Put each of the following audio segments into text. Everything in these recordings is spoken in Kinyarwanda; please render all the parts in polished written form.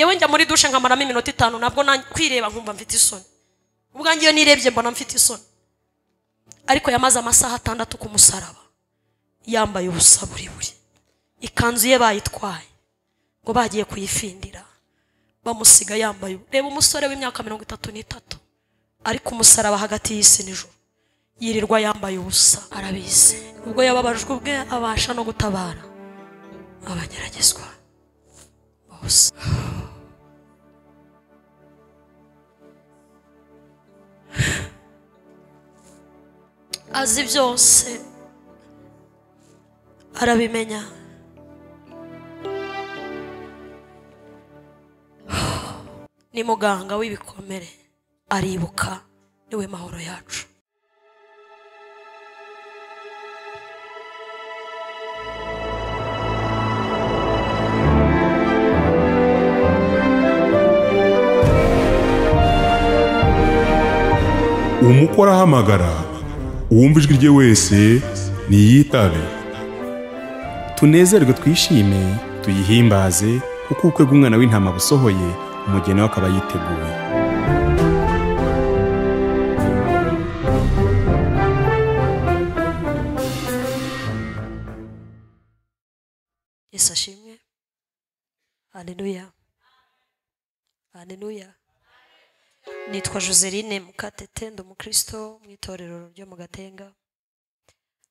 Ngewe njya muri dushe nkamaramo iminota 5 nabwo kwireba nkumva mfite isoni. Ubwanjye iyo nirebye mbona mfite isoni. Ariko yamaze amasaha 6 ku musaraba yambaye ubusa buri buri. Ikanzu ye bayitwaye ngo bagiye kuyifindira, bamusiga yambaye. Reba umusore w'imyaka 33 ariko umusaraba hagati y'isi n'ijuru, yirirwa yambaye ubusa. Arabizi ubwo yababajwe ubwe abasha no gutabara abageragezwa bose. Azi byose, arabimenya. Ni muganga w'ibikomere, aribuka, niwe mahoro yacu. Umukora ahamagara, uwumva ijwi rye wese niyitabe. Tunezerwe twishime, tuyihimbaze, kuko ubukwe bw'umwana w'intama busohoye, umugeni we akaba yiteguye. Yesu ashimwe. Haleluya. Haleluya. Nitwa Joseline Mukatete, ndi umukristo mu itorero ryo mu Gatenga.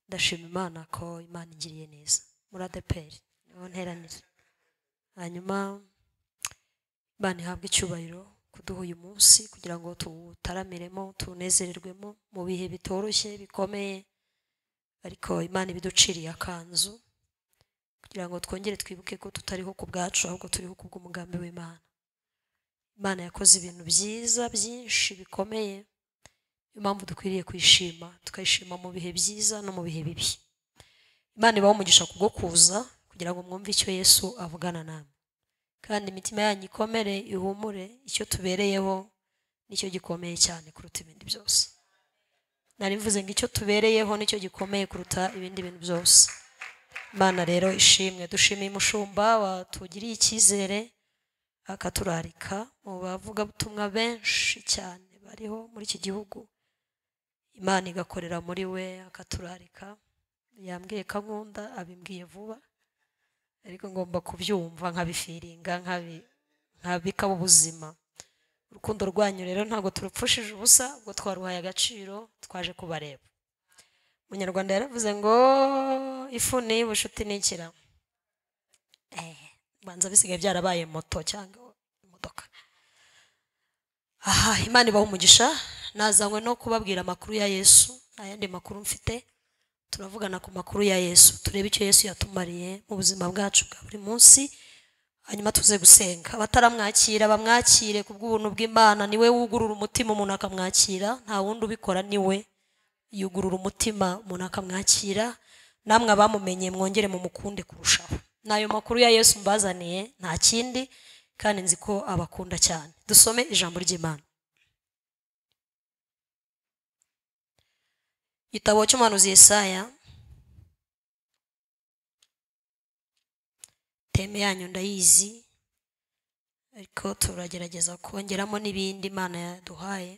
Ndashima Imana ko Imana ingiriye neza muri ADEPR niho nteranira. Hanyuma Imana ihabwe icyubahiro kuduha uyu munsi kugira ngo tutaramiremo, tunezererwemo mu bihe bitoroshye bikomeye, ariko Imana ibiduciriye akanzu kugira ngo twongere twibuke ko tutariho ku bwacu, ahubwo turiho ku bw'umugambi w'Imana. Imana yakoze ibintu byiza byinshi bikomeye, niyo mpamvu dukwiriye kwishima, tukayishima mu bihe byiza no mu bihe bibi. Imana ibahe umugisha kubwo kuza kugira ngo mwumve icyo Yesu avugana namwe, kandi imitima yanyu ikomere, ihumure. Icyo tubereyeho nicyo gikomeye cyane kuruta ibindi byose. Nari mvuze ngo icyo tubereyeho nicyo gikomeye kuruta ibindi bintu byose. Imana rero ishimwe. Dushimiye umushumba watugiriye icyizere akaturarika mu bavugabutumwa benshi cyane bariho muri iki gihugu. Imana igakorera muri we akaturarika. Yambwiye ko ankunda, abimbwiye vuba, ariko ngomba kubyumva nkabifiringa, nkabikaba ubuzima. Urukundo rwanyu rero ntabwo turupfushije ubusa, ubwo twaruhaye agaciro, twaje kubareba. Umunyarwanda yaravuze ngo ifuni y'ubucuti n'ikira. Banza bisigaye byarabaye moto cyangwa imodoka. Aha, Imana ibahe umugisha. Nazanywe no kubabwira amakuru ya Yesu, nta yandi makuru mfite. Turavugana ku makuru ya Yesu, turebe icyo Yesu yatumariye mu buzima bwacu bwa buri munsi, hanyuma tuze gusenga. Abataramwakira bamwakire ku bw'ubuntu bw'Imana. Niwe wugurura umutima umuntu akamwakira, nta wundi ubikora, niwe yugurura umutima umuntu akamwakira. Namwe abamumenye mwongere mumukunde kurushaho. Nayo makuru ya Yesu mbazaniye, nta kindi, kandi nzi ko abakunda cyane. Dusome ijambo ry'Imana. Igitabo cy'umuhanuzi Yesaya. Teme yanyu ndayizi, ariko turagerageza kongeramo n'ibindi Imana yaduhaye.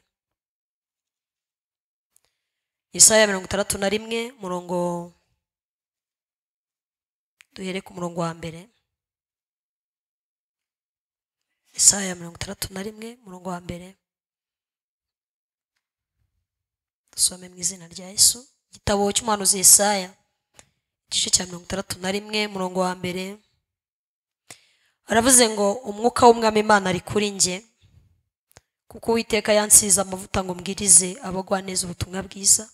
Yesaya 61 murongo, duhere ku murongo wa mbere. Yesaya 61 murongo wa mbere. Dusome mu izina rya Yesu. Igitabo cy'umuhanuzi Yesaya igice cya 61 murongo wa mbere. Aravuze ngo umwuka w'Umwami Imana ari kuri njye, kuko Uwiteka yansize amavuta ngo mbwirize abagwaneza ubutumwa bwiza,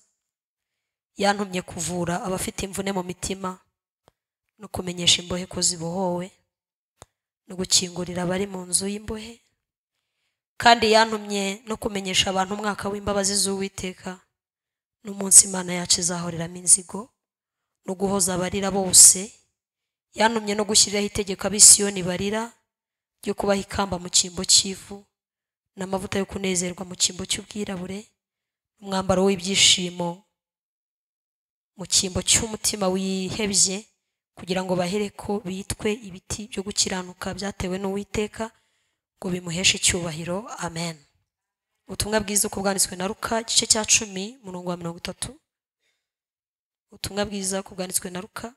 yantumye kuvura abafite imvune mu mitima, no kumenyesha imbohe ko zibohowe, no gukingurira abari mu nzu y'imbohe, kandi yantumye no kumenyesha abantu umwaka w'imbabazi z'Uwiteka n'umunsi Imana yacu izahoreramo inzigo, no guhoza abarira bose. Yantumye no gushyiriraho itegeko ab'Isiyoni barira ryo kubaha ikamba mu cyimbo cy'ivu, n'amavuta yo kunezerwa mu cyimbo cy'ubwirabure, umwambaro w'ibyishimo mu cyimbo cy'umutima wihebye, kugira ngo bahereko bitwe ibiti byo gukiranuka byatewe n'Uwiteka, ngo bimuheshe icyubahiro. Amen. Ubutumwa bwiza uko bwanditswe na Luka igice cya 10 murongo wa 30. Ubutumwa bwiza uko bwanditswe na Luka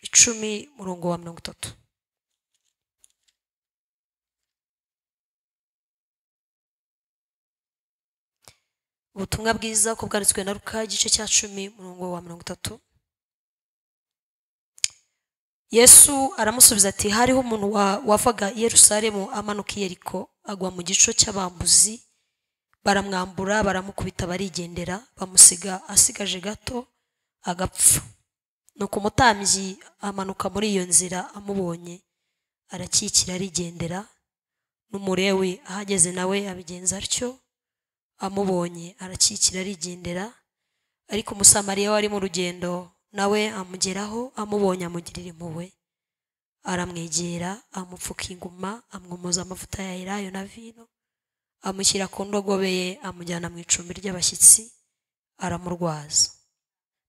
10 murongo wa 30. Ubutumwa bwiza uko bwanditswe na Luka igice cya 10 murongo wa 30. Yesu aramusubiza ati hariho umuntu wavaga i Yerusalemu amanuka i Yeriko agwa mu gico cy'abambuzi, baramwambura baramukubita barigendera, bamusiga asigaje gato agapfa. Nuko umutambyi amanuka muri iyo nzira amubonye arakikira arigendera, n'umulewi ahageze nawe abigenza atyo, amubonye arakikira arigendera. Ariko umusamariya wari mu rugendo nawe amugeraho, amubonye amugirira impuhwe, aramwegera amupfuka inguma, amwomoza amavuta ya elayo na vino, amushyira ku ndogobe ye, amujyana mu icumbi ry'abashyitsi, aramurwaza.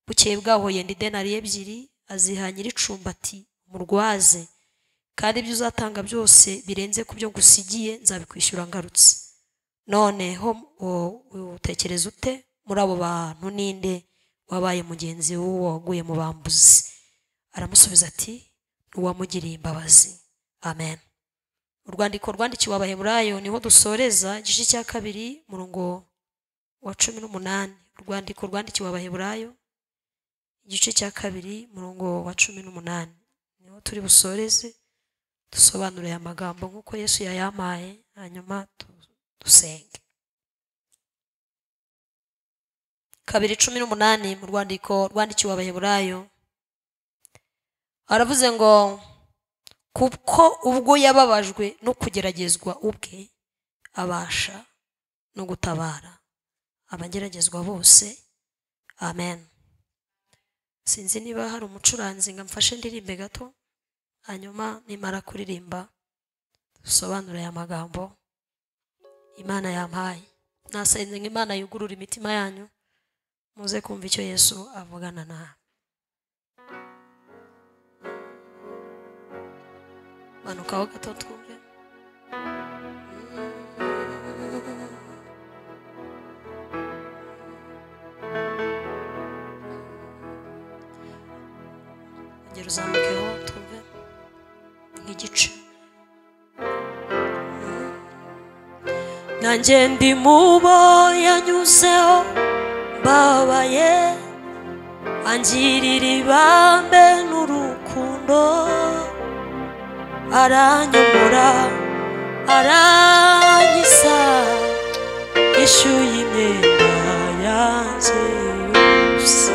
Bukeye bwaho yenda idenariyo 2 aziha nyir'icumbi ati umurwaze, kandi ibyo uzatanga byose birenze ku byo ngusigiye nzabikwishyura ngarutse. Noneho utekereza ute muri abo bantu ninde wabaye mugenzi w'uwo waguye mu bambuzi? Aramusubiza ati uwamugiriye imbabazi. Amen. Urwandiko rwandikiwe Abaheburayo niho dusoreza igice cya 2 murongo wa 18. Urwandiko rwandikiwe Abaheburayo igice cya 2 murongo wa 18 niho turi busoreze, dusobanure aya magambo nk'uko Yesu yayampaye, hanyuma dusenge. 2:18 mu rwandiko rwandikiwe Abaheburayo aravuze ngo kuko ubwo yababajwe no kugeragezwa ubwe abasha no gutabara abageragezwa bose. Amen. Sinzi niba hari umucuranzi ngo amfashe ndirimbe gato, hanyuma nimara kuririmba dusobanure aya magambo Imana yampaye. Nasenze ngo Imana yugurure imitima yanyu muze kumva icyo Yesu avugana nawe. Manukaho gato twumve. Ongera uzamukeho twumve nk'igice. Nanjye ndi mubo yanyuzeho mbabaye, angirira ibambe n'urukundo, aranyomora arangiza, yishyuye imyenda yanjye yose.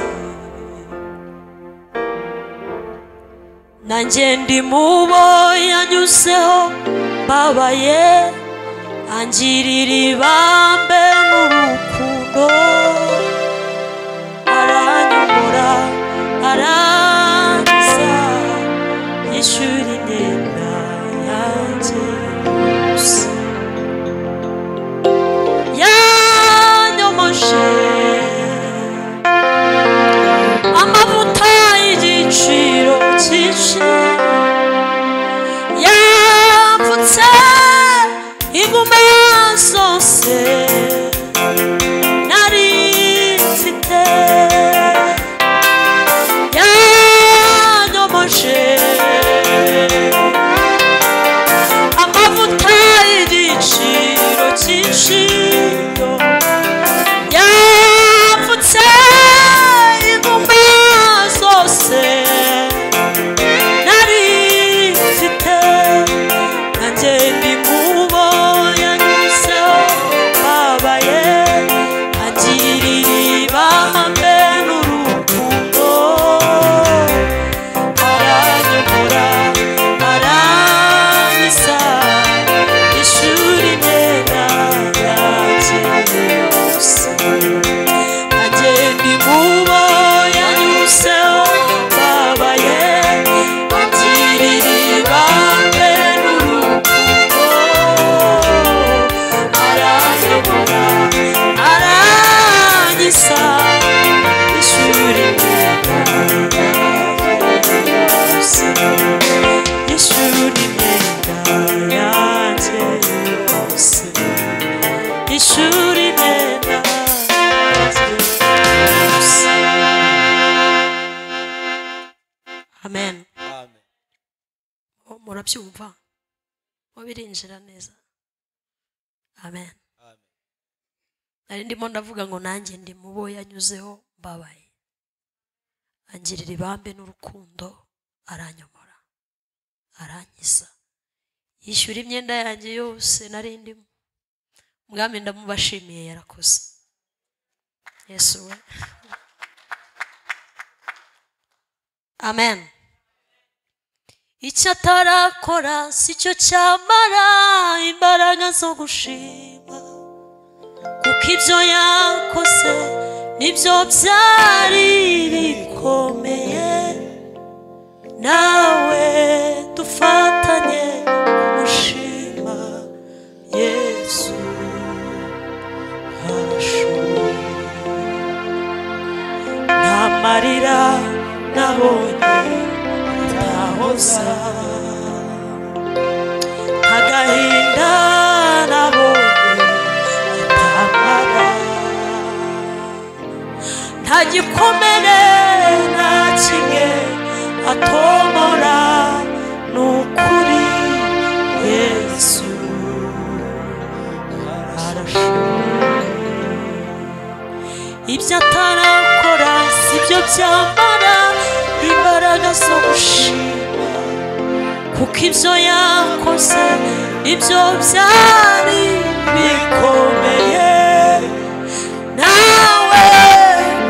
Nanjye ndi mubo yanyuzeho mbabaye, angirira ibambe n'urukundo, aranyomora arangiza, yishyura imyenda yanjye yose. Yanyomoje amavuta y'igiciro cyinshi, yapfutse inguma zose nari mfite. Yanyomoje Murabyumva? Mubirinjira neza. Amen. Nari ndimo ndavuga ngo nanjye ndi mubo yanyuzeho mbabaye. Angirira ibambe n'urukundo, aranyomora, arankiza, yishyura imyenda yanjye yose nari ndimo. Umwami ndamubashimiye, yarakoze. Yesu we. Amen. Icyo atarakora si cyo cyamara imbaraga zo gushima, kuko ibyo yakoze nibyo byari bikomeye. Nawe dufatanye kumushima Yesu arashoboye. Nta marira nabonye atahoza, nta gahinda nabonye atamara, nta gikomere na kimwe atomora. Nukuri Yesu arashoboye. Ibyo atarakora si byo byamara imbaraga zo gushima, kuko ibyo yakoze nibyo byari bikomeye. Nawe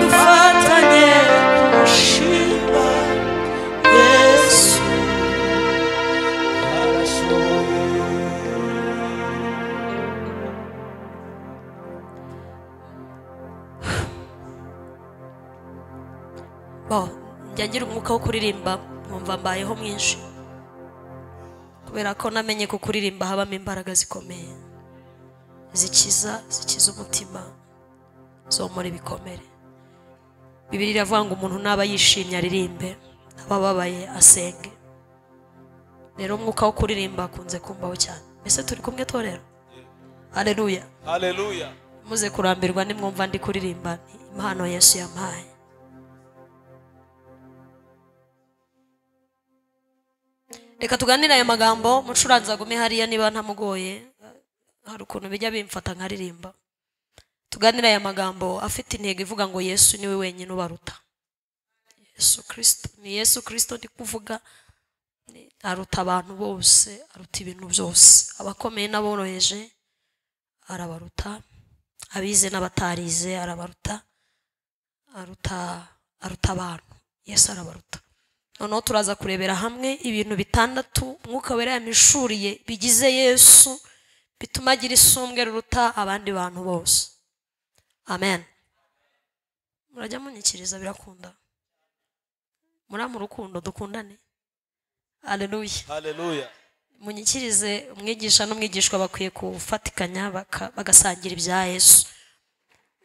dufatanye kumushima Yesu arashoboye. Njya ngira umwuka wo kuririmba nkumva mbayeho mwinshi, kubera ko namenye ko kuririmba habamo imbaraga zikomeye zikiza umutima, zomora ibikomere. Bibiliya iravuga ngo umuntu naba yishimye aririmbe, abababaye asenge. Rero umwuka wo kuririmba akunze kumbaho cyane. Mbese turi kumwe torero? Haleluya. Haleluya. Muze kurambirwa nimwumva ndi kuririmba, impano Yesu yampaye. Reka tuganire aya magambo. Mucuranzi agume hariya niba ntamugoye, hari ukuntu bijya bimfata nkaririmba. Tuganire aya magambo afite intego ivuga ngo Yesu niwe wenyine ubaruta. Yesu Kristo ni Yesu Kristo ndi kuvuga, aruta abantu bose, aruta ibintu byose. Abakomeye n'aboroheje arabaruta, abize n'abatarize arabaruta, aruta abantu. Yesu arabaruta. Noneho turaza kurebera hamwe ibintu bitandatu Mwuka Wera yamishuriye bigize Yesu, bituma agira isumbwe ruruta abandi bantu bose. Amen. Murajya munyikiriza, birakunda. Muri mu rukundo dukundane. Haleluya. Haleluya. Munyikirize, umwigisha n'umwigishwa bakwiye kufatikanya bagasangira ibya Yesu.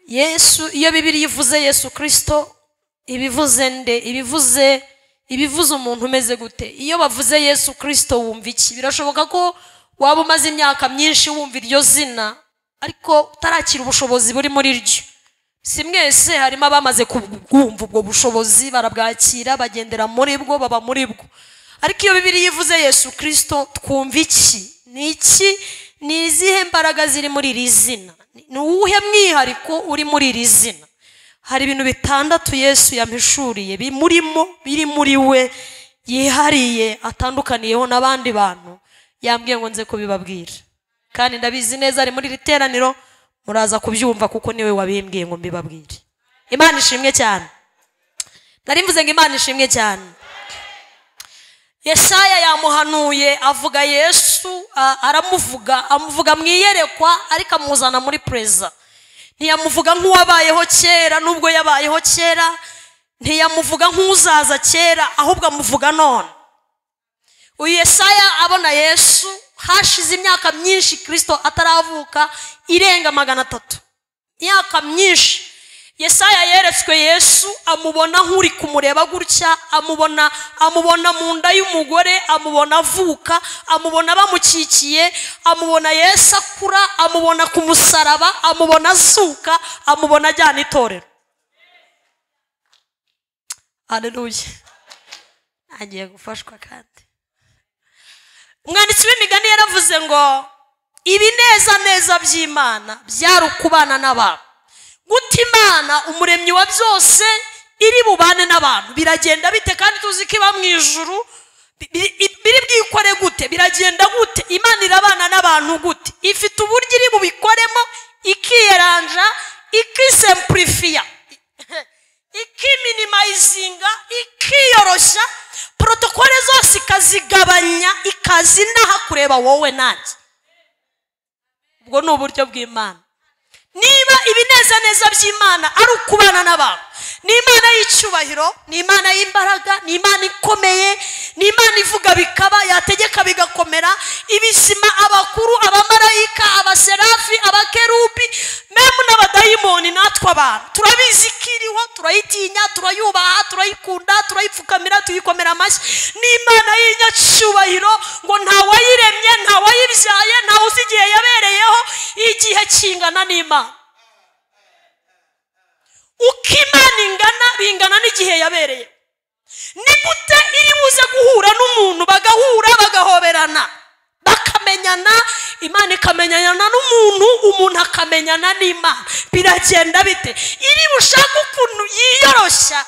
Yesu, iyo Bibiliya ivuze Yesu Kristo, ibivuze nde? Ibivuze umuntu umeze gute? Iyo bavuze Yesu Kristo wumva iki? Birashoboka ko waba umaze imyaka myinshi wumva iryo zina, ariko utarakira ubushobozi buri muri ryo. Si mwese harimo abamaze kubwumva ubwo bushobozi, barabwakira, bagendera muri bwo, baba muri bwo. Ariko iyo Bibiliya ivuze Yesu Kristo twumva iki? Ni iki? Ni izihe mbaraga ziri muri iri zina? Ni uwuhe mwihariko uri muri iri zina? Hari ibintu bitandatu Yesu yampishuriye bimurimo, biri muri we, yihariye, atandukaniyeho n'abandi bantu. Yambwiye ngo nze kubibabwira, kandi ndabizi neza ari muri iri teraniro muraza kubyumva, kuko niwe wabimbwiye ngo mbibabwire. Imana ishimwe cyane. Nari mvuze ngo Imana ishimwe cyane. Yesaya yamuhanuye avuga Yesu, aramuvuga, amuvuga mu iyerekwa, ariko amuzana muri preza. Ntiyamuvuga nk'uwabayeho kera, nubwo yabayeho kera, ntiyamuvuga nk'uzaza kera, ahubwo amuvuga none. Uyu Yesaya abona Yesu hashize imyaka myinshi Kristo ataravuka, irenga 300. Imyaka myinshi. Yesaya yeretswe Yesu, amubona nk'uri kumureba gutya, amubona mu nda y'umugore, amubona avuka, amubona bamukikiye, amubona Yesu akura, amubona ku musaraba, amubona azuka, amubona ajyana itorero. Haleluya. Agiye gufashwa kandi. Umwanditsi w'imigani yaravuze ngo ibineza neza by'Imana byari ukubana n'abantu. Guta Imana umuremyi wa byose iri bubane n'abantu biragenda bite? Kandi tuzi ko iba mu ijuru, biri bwikore gute? Biragenda gute? Imana irabana n'abantu gute? Ifite uburyo iri bubikoremo, ikiyeranja, ikisemplifiya, ikiminimizinga, ikiyoroshya, protokole zose ikazigabanya, ikazinaha kureba wowe nanjye. Ubwo ni uburyo bw'Imana. Niba ibineza neza by'Imana ari ukubana n'abantu, ni Imana y'icyubahiro, ni Imana y'imbaraga, ni Imana ikomeye, ni Imana ivuga bikaba, yategeka bigakomera, ibizima, abakuru, abamarayika, abaserafi, abakerubi, memu n'abadayimoni, natwe abantu turabizi ko iriho, turayitinya, turayubaha, turayikunda, turayipfukamira, tuyikomera amashyi. Ni Imana y'inyacyubahiro, ngo ntawayiremye, ntawayibyaye, ntawe uzi igihe yabereyeho, igihe kingana n'Imana. Uko Imana ingana bingana n'igihe yabereye. Ni gute iri buze guhura n'umuntu, bagahura, bagahoberana, bakamenyana, Imana ikamenyana n'umuntu, umuntu akamenyana n'Imana? Biragenda bite? Iri bushaka ukuntu yiyoroshya.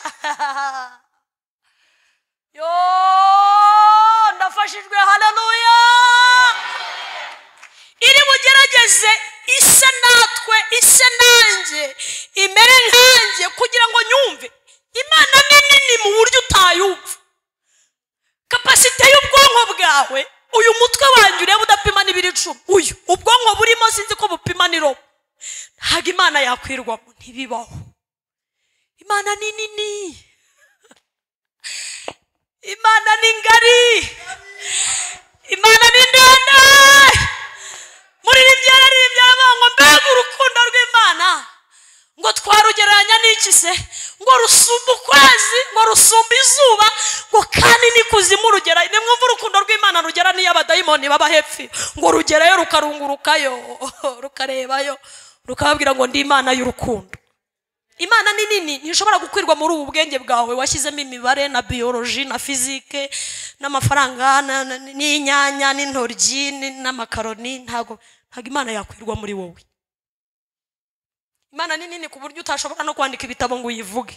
Yo, ndafashijwe, haleluya. Iri bugerageze ise natwe, ise nanjye, imere nkanjye, kugira ngo nyumve. Imana ni nini mu buryo utayumva. Kapasite y'ubwonko bwawe, uyu mutwe wanjye ureba udapima n'ibiri 10, uyu ubwonko burimo sinzi ko bupima n'irobo, ntabwo Imana yakwirwamo, ntibibaho. Imana ni nini, Imana ni ngari, Imana ni ndende. Muririmbyi yararirimbye aravuga ngo mbega urukundo rw'Imana, ngo twarugereranya n'iki se? Ngo rusumba ukwezi, ngo rusumba izuba, ngo kandi n'ikuzimu rugera. Nimwumva urukundo rw'Imana rugera n'iyo abadayimoni baba hepfo, ngo rugerayo rukarungurukayo, rukarebayo, rukababwira ngo ndi Imana y'urukundo. Imana ni nini, ntishobora gukwirwa muri ubu bwenge bwawe washyizemo imibare na biology na physique n'amafaranga n'inyanya n'intoryi n'amakaroni. Ntago Imana yakwirwa muri wowe. Imana ni nini ku buryo utashobora no kwandika ibitabo ngo uyivuge.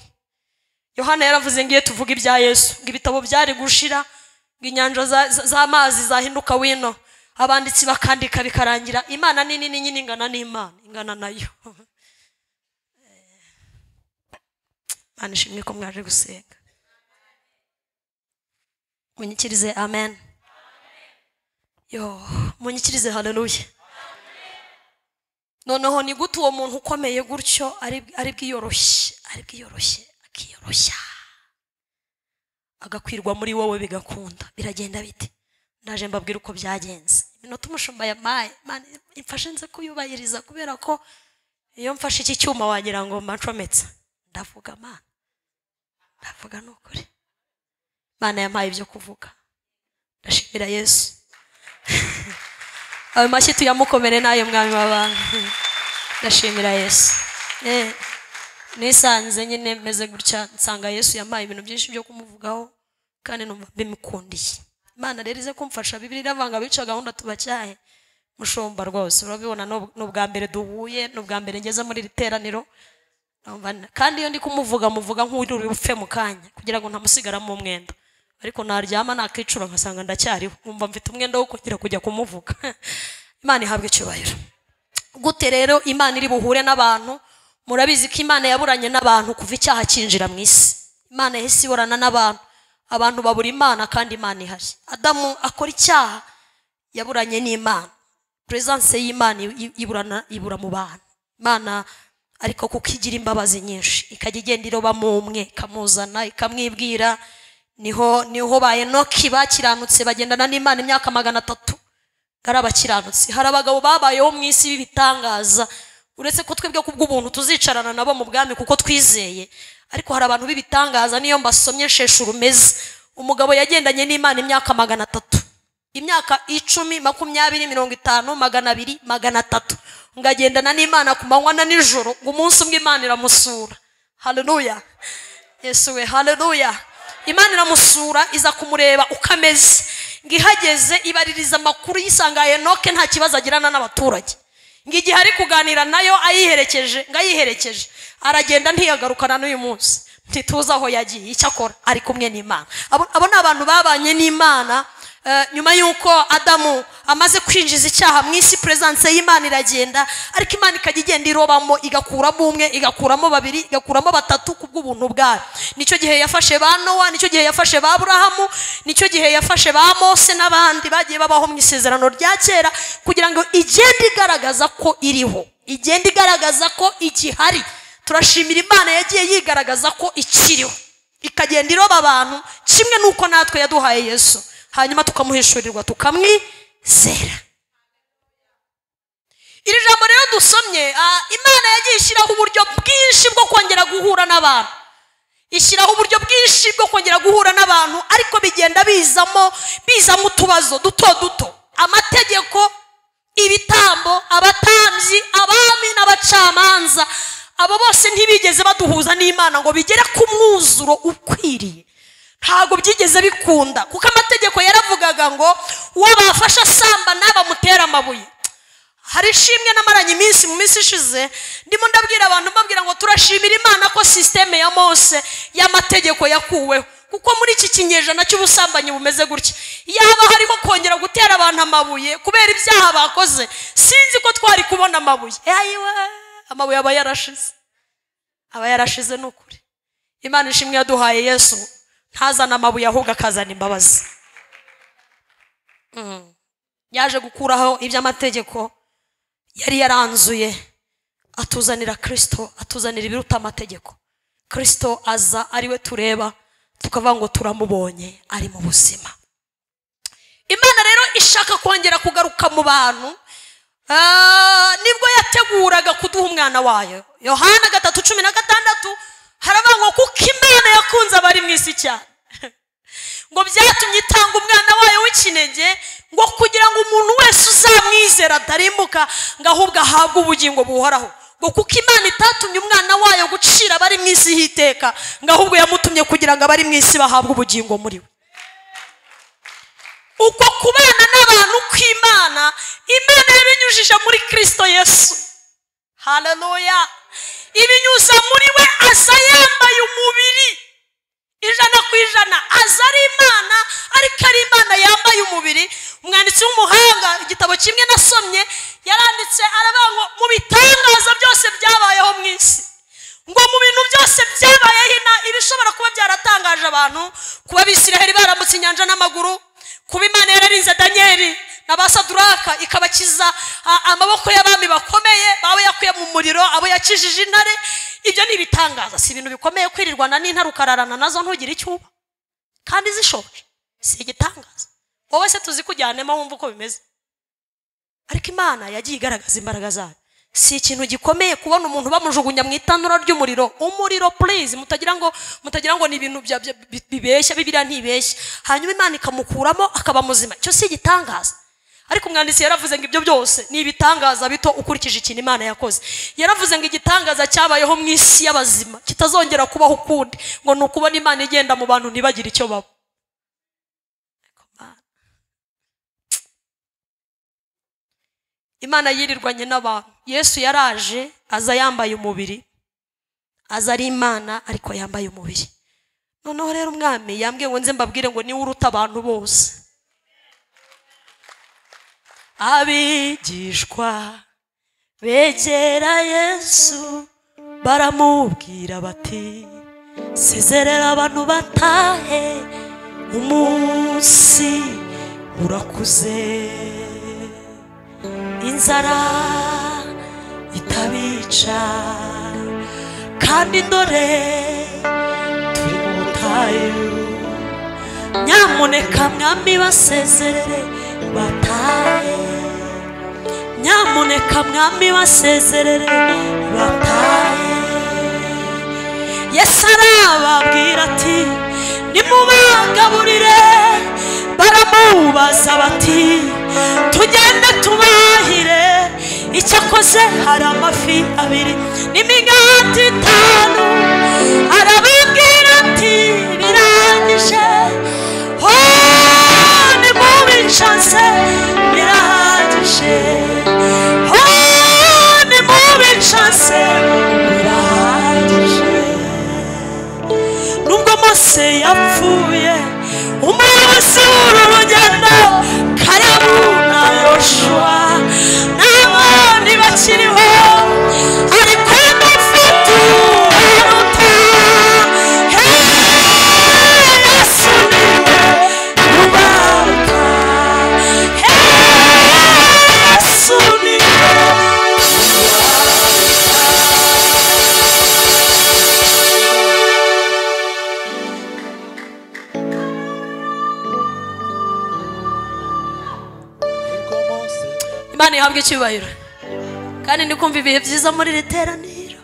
Yohana yaravuze ngiye tuvuge ibya Yesu, ngo ibitabo byari gushira, ngo inyanja z'amazi zahinduka wino, abanditsi bakandika bikarangira. Imana ni nini nyine, ingana n'Imana, ingana nayo. Imana ishimwe ko mwaje gusenga. Munyikirize amen. Yo, munyikirize haleluya. Noneho ni gute uwo muntu ukomeye gutyo ari bwiyoroshye, ari bwiyoroshye, akiyoroshya, agakwirwa muri wowe bigakunda? Biragenda bite? Ndaje mbabwira uko byagenze. Iminota umushumba yampaye, Imana imfashe nze kuyubahiriza, kubera ko iyo mfashe iki cyuma wagira ngo mba ncometse. Ndavuga Mana, ndavuga nukuri. Imana yampaye ibyo kuvuga, ndashimira Yesu. Ayo mashyi tuyamukomere n'ayo mwami w'abantu. Ndashimira Yesu. Nisanze nyine meze gutya, nsanga Yesu yampaye ibintu byinshi byo kumuvugaho, kandi numva bimukundiye. Imana rero ize kumfasha. Bibiliya iravanga bica gahunda tubacyahe. Mushumba rwose urabibona, n'ubwa mbere duhuye, n'ubwa mbere ngeze muri iri teraniro. Kandi iyo ndi kumuvuga, muvuga nk'uri bupfe mu kanya, kugira ngo ntamusigaramo umwenda. Ariko naryama nakicura nkasanga ndacyariho, nkumva mfite umwenda wo kugira kujya kumuvuga. Imana ihabwe icyubahiro. Gute rero Imana iri buhure n'abantu? Murabizi ko Imana yaburanye n'abantu kuva icyaha cyinjira mu isi. Imana yahise iburana n'abantu, abantu babura Imana kandi Imana ihari. Adamu akora icyaha, yaburanye n'Imana. Presence y'Imana iburana, ibura mu bantu. Imana ariko kuko igira imbabazi nyinshi, ikajya igenda iroba mu umwe, ikamuzana, ikamwibwira. Niho ba Enoki bakiranutse bagendana n'Imana imyaka 300, ari abakiranutsi. Hari abagabo babayeho mu isi b'ibitangaza, uretse ko twebwe kubw'ubuntu tuzicarana nabo mu bwami kuko twizeye, ariko hari abantu b'ibitangaza. Niyo mbasomye nsheshe urumeze. Umugabo yagendanye n'Imana imyaka 300, imyaka 10, 20, 50, 200, 300, ngagendana n'Imana ku manywa na nijoro, ngo umunsi umwe Imana iramusura. Haleluya, Yesu we, haleluya. Imana iramusura iza kumureba uko ameze. Ngo ihageze ibaririza amakuru yisanga Enoke nta kibazo agirana n'abaturage. Ngo igihe ari kuganira nayo ayiherekeje, ngo ayiherekeje aragenda ntiyagarukana n'uyu munsi, ntituzi aho yagiye. Icyakora ari kumwe n'Imana. Abo ni abantu babanye n'Imana. Nyuma y'uko Adamu amaze kwinjiza icyaha mu isi, presence y'Imana iragenda, ariko Imana ikajya igenda irobamo, igakuramo umwe, igakuramo babiri, igakuramo batatu kubw'ubuntu bwayo. Nicyo gihe yafashe ba Nowa, nicyo gihe yafashe ba Aburahamu, nicyo gihe yafashe ba Mose n'abandi bagiye babaho mu isezerano rya kera, kugira ngo igende igaragaza ko iriho, igende igaragaza ko igihari. Turashimira Imana yagiye yigaragaza ko ikiriho, ikagenda iroba abantu, kimwe n'uko natwe yaduhaye Yesu, hanyuma tukamuhishurirwa tukamwizera. Iri jambo rero dusomye, Imana yagiye ishyiraho uburyo bwinshi bwo kongera guhura n'abantu, ishyiraho uburyo bwinshi bwo kongera guhura n'abantu, ariko bigenda bizamo utubazo duto duto. Amategeko, ibitambo, abatambyi, abami n'abacamanza, abo bose ntibigeze baduhuza n'Imana ngo bigere ku mwuzuro ukwiriye. Ntabwo byigeze bikunda, kuko amategeko yaravugaga ngo uwo bafasha asamba n'abamutera amabuye. Hari ishimwe namaranye iminsi mu minsi ishize ndimo ndabwira abantu, mbabwira ngo turashimira Imana ko systeme ya Mose y'amategeko yakuweho, kuko muri iki kinyejana cy'ubusambanyi bumeze gutya, yaba hariho kongera gutera abantu amabuye kubera ibyaha bakoze, sinzi ko twari kubona amabuye. Ayiwe, amabuye aba yarashize, aba yarashize n'ukuri. Imana ishimwe yaduhaye Yesu, ntazana amabuye ahubwo akazana imbabazi. Yaje gukuraho iby'amategeko yari yaranzuye, atuzanira Kristo, atuzanira ibiruta amategeko. Kristo aza ariwe tureba tukavuga ngo turamubonye ari mu buzima. Imana rero ishaka kongera kugaruka mu bantu, nibwo yateguraga kuduha umwana wayo. Yohana 3:16 haravuga ngo kuko Imana yakunze abari mu isi cyane, ngo byatumye itanga umwana wayo w'ikinege, ngo kugira ngo umuntu wese uzamwizera atarimbuka, ngo ahubwo ahabwe ubugingo buhoraho. Ngo kuko Imana itatumye umwana wayo gucira abari mu isi hiteka, ngo ahubwo yamutumye kugira ngo abari mu isi bahabwe ubugingo muri we. Uko kubana n'abantu kw'Imana, Imana yabinyujije muri Kristo Yesu. Haleluya! Ibinyuza muri we, aza yambaye umubiri 100%, aza ari Imana, ariko ari Imana yambaye umubiri. Umwanditsi w'umuhanga, igitabo kimwe nasomye, yaranditse aravuga ngo mu bitangaza byose byabayeho mu isi, ngo mu bintu byose byabayeho ibishobora kuba byaratangaje abantu, kuba Abisiraheli barambutse inyanja n'amaguru, kuba Imana yararinze Danieli na ba Saduraka ikabakiza amaboko y'abami bakomeye, abo yakuye mu muriro, abo yakijije intare, ibyo ni ibitangaza. Si ibintu bikomeye kwirirwana n'intare ukararana nazo ntugire icyo uba kandi zishoje, si igitangaza. Wowe se tuzi kujyanemo wumva uko bimeze, ariko Imana yagiye igaragaza imbaraga zayo. Si ikintu gikomeye kubona umuntu bamujugunya mu itanura ry'umuriro. Umuriro please, mutagira ngo ni ibintu bibeshya, Bibiliya ntibeshya. Hanyuma Imana ikamukuramo akaba muzima, icyo si igitangaza. Ariko umwanditsi yaravuze ngo ibyo byose ni ibitangaza bito ukurikije ikintu Imana yakoze. Yaravuze ngo igitangaza cyabayeho mu isi y'abazima kitazongera kubaho ukundi, ngo ni ukubona Imana igenda mu bantu ntibagire icyo baba. Imana yirirwanye n'abantu. Yesu yaraje aza yambaye umubiri, aza ari Imana ariko yambaye umubiri. Noneho rero umwami yambwiye ngo nze mbabwire ngo niwe uruta abantu bose. Abigishwa begera Yesu baramubwira bati sezerera abantu batahe, umunsi urakuze, inzara itabica, kandi dore turi mu butayu, nyamuneka mwami basezerere batahe, nyamuneka mwami basezerere batahe. Yesu arababwira ati nimubagaburire. Baramubaza bati tugende tubahire, icyakoze hari amafi 2 n'imigati 5. Arababwira ati birangije. mubicanse birahagije. Oh, ni mubicanse birahagije. Nubwo Mose yapfuye, umuyobozi w'uru rugendo Kalebu na Yoshua n'abandi bakiriho, ariko ndafite uruta. Yesu niwe ubaruta. Yesu niwe Imana ihabwe icyubahiro. Kandi ndi kumva ibihe byiza muri iri teraniro.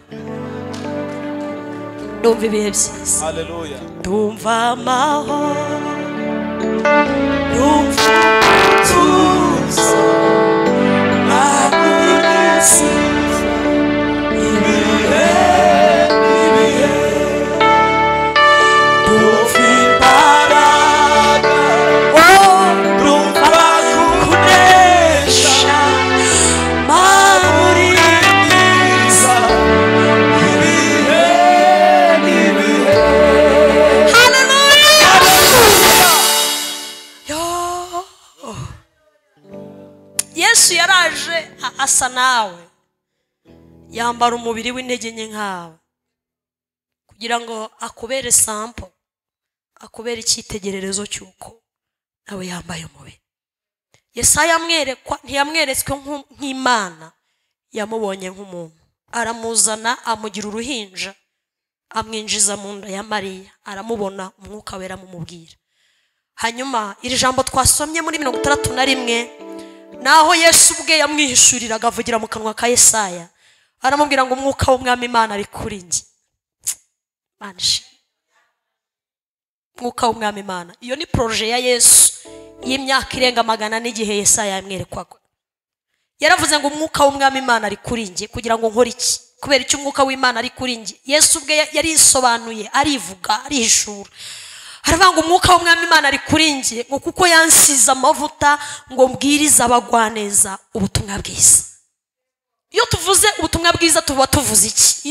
Ndumva ibihe byiza. Haleluya. Ndumva amahoro, ndumva umutuzo, nagurisi ibihe n'ibihe. Ndumva imbaraga, oh, ndumva kunesha, Mana uri mwiza Ibihe n'ibihe. Haleluya. Yo. Yesu yaraje asa nawe, yambara umubiri w'intege nke nkawe, kugira ngo akubere sample, akubere icyitegererezo cy'uko nawe yambaye umubiri. Yesaya amwerekwa, ntiyamweretswe nk'Imana, yamubonye nk'umuntu. Aramuzana amugira uruhinja, amwinjiza mu nda ya Mariya, aramubona, umwuka wera amumubwira. Hanyuma iri jambo twasomye muri 61, naho Yesu ubwe yamwihishuriraga avugira mu kanwa ka Yesaya, aramubwira ngo umwuka w'Umwami Imana ari kuri njye. Imana ishimwe. Umwuka w'Umwami Imana. Iyo ni projet ya Yesu y'imyaka irenga 400 igihe Yesaya yamwerekwaga. Yaravuze ngo umwuka w'Umwami Imana ari kuri njye kugira ngo nkore iki? Kubera icyo umwuka w'Imana ari kuri njye. Yesu ubwe yarisobanuye, arivuga, arihishura. Aravuga ngo umwuka w'Umwami Imana ari kuri njye ngo kuko yansize amavuta ngo mbwirize abagwaneza ubutumwa bwiza. Iyo tuvuze ubutumwa bwiza tuba tuvuze iki?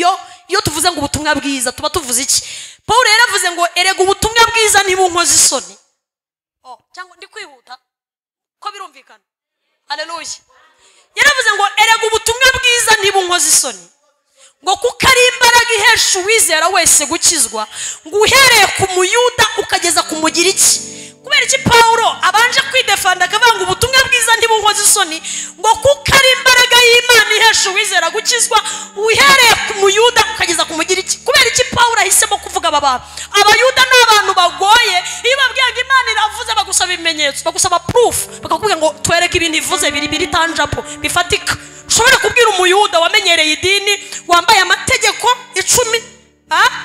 Iyo tuvuze ngo ubutumwa bwiza tuba tuvuze iki? Paul yaravuze ngo erega ubutumwa bwiza ntibunkoze isoni. Oh, cyangwa ndi kwihuta ko birumvikana. Haleluya. Yaravuze ngo erega ubutumwa bwiza ntibunkoze isoni, ngo kuko ari imbaraga ihesha uwizera wese gukizwa, ngo uhereye ku Muyuda ukageza ku Mugiriki. Kubera iki Paulo abanje kwidefanda akavuga ngo ubutumwa bwiza ntibunkoze isoni, ngo kuko ari imbaraga y'Imana ihesha uwizera gukizwa, uhereye ku Muyuda ukageza ku Mugiriki. Kubera iki Paulo ahisemo kuvuga aba bantu? Abayuda ni abantu bagoye, iyo babwiye ngo Imana iravuze bagusaba ibimenyetso, bagusaba proof, bakakubwira ngo twereke ibintu ivuze biri tangible, bifatika. Ushobora kubwira Umuyuda wamenyereye idini, wambaye amategeko 10,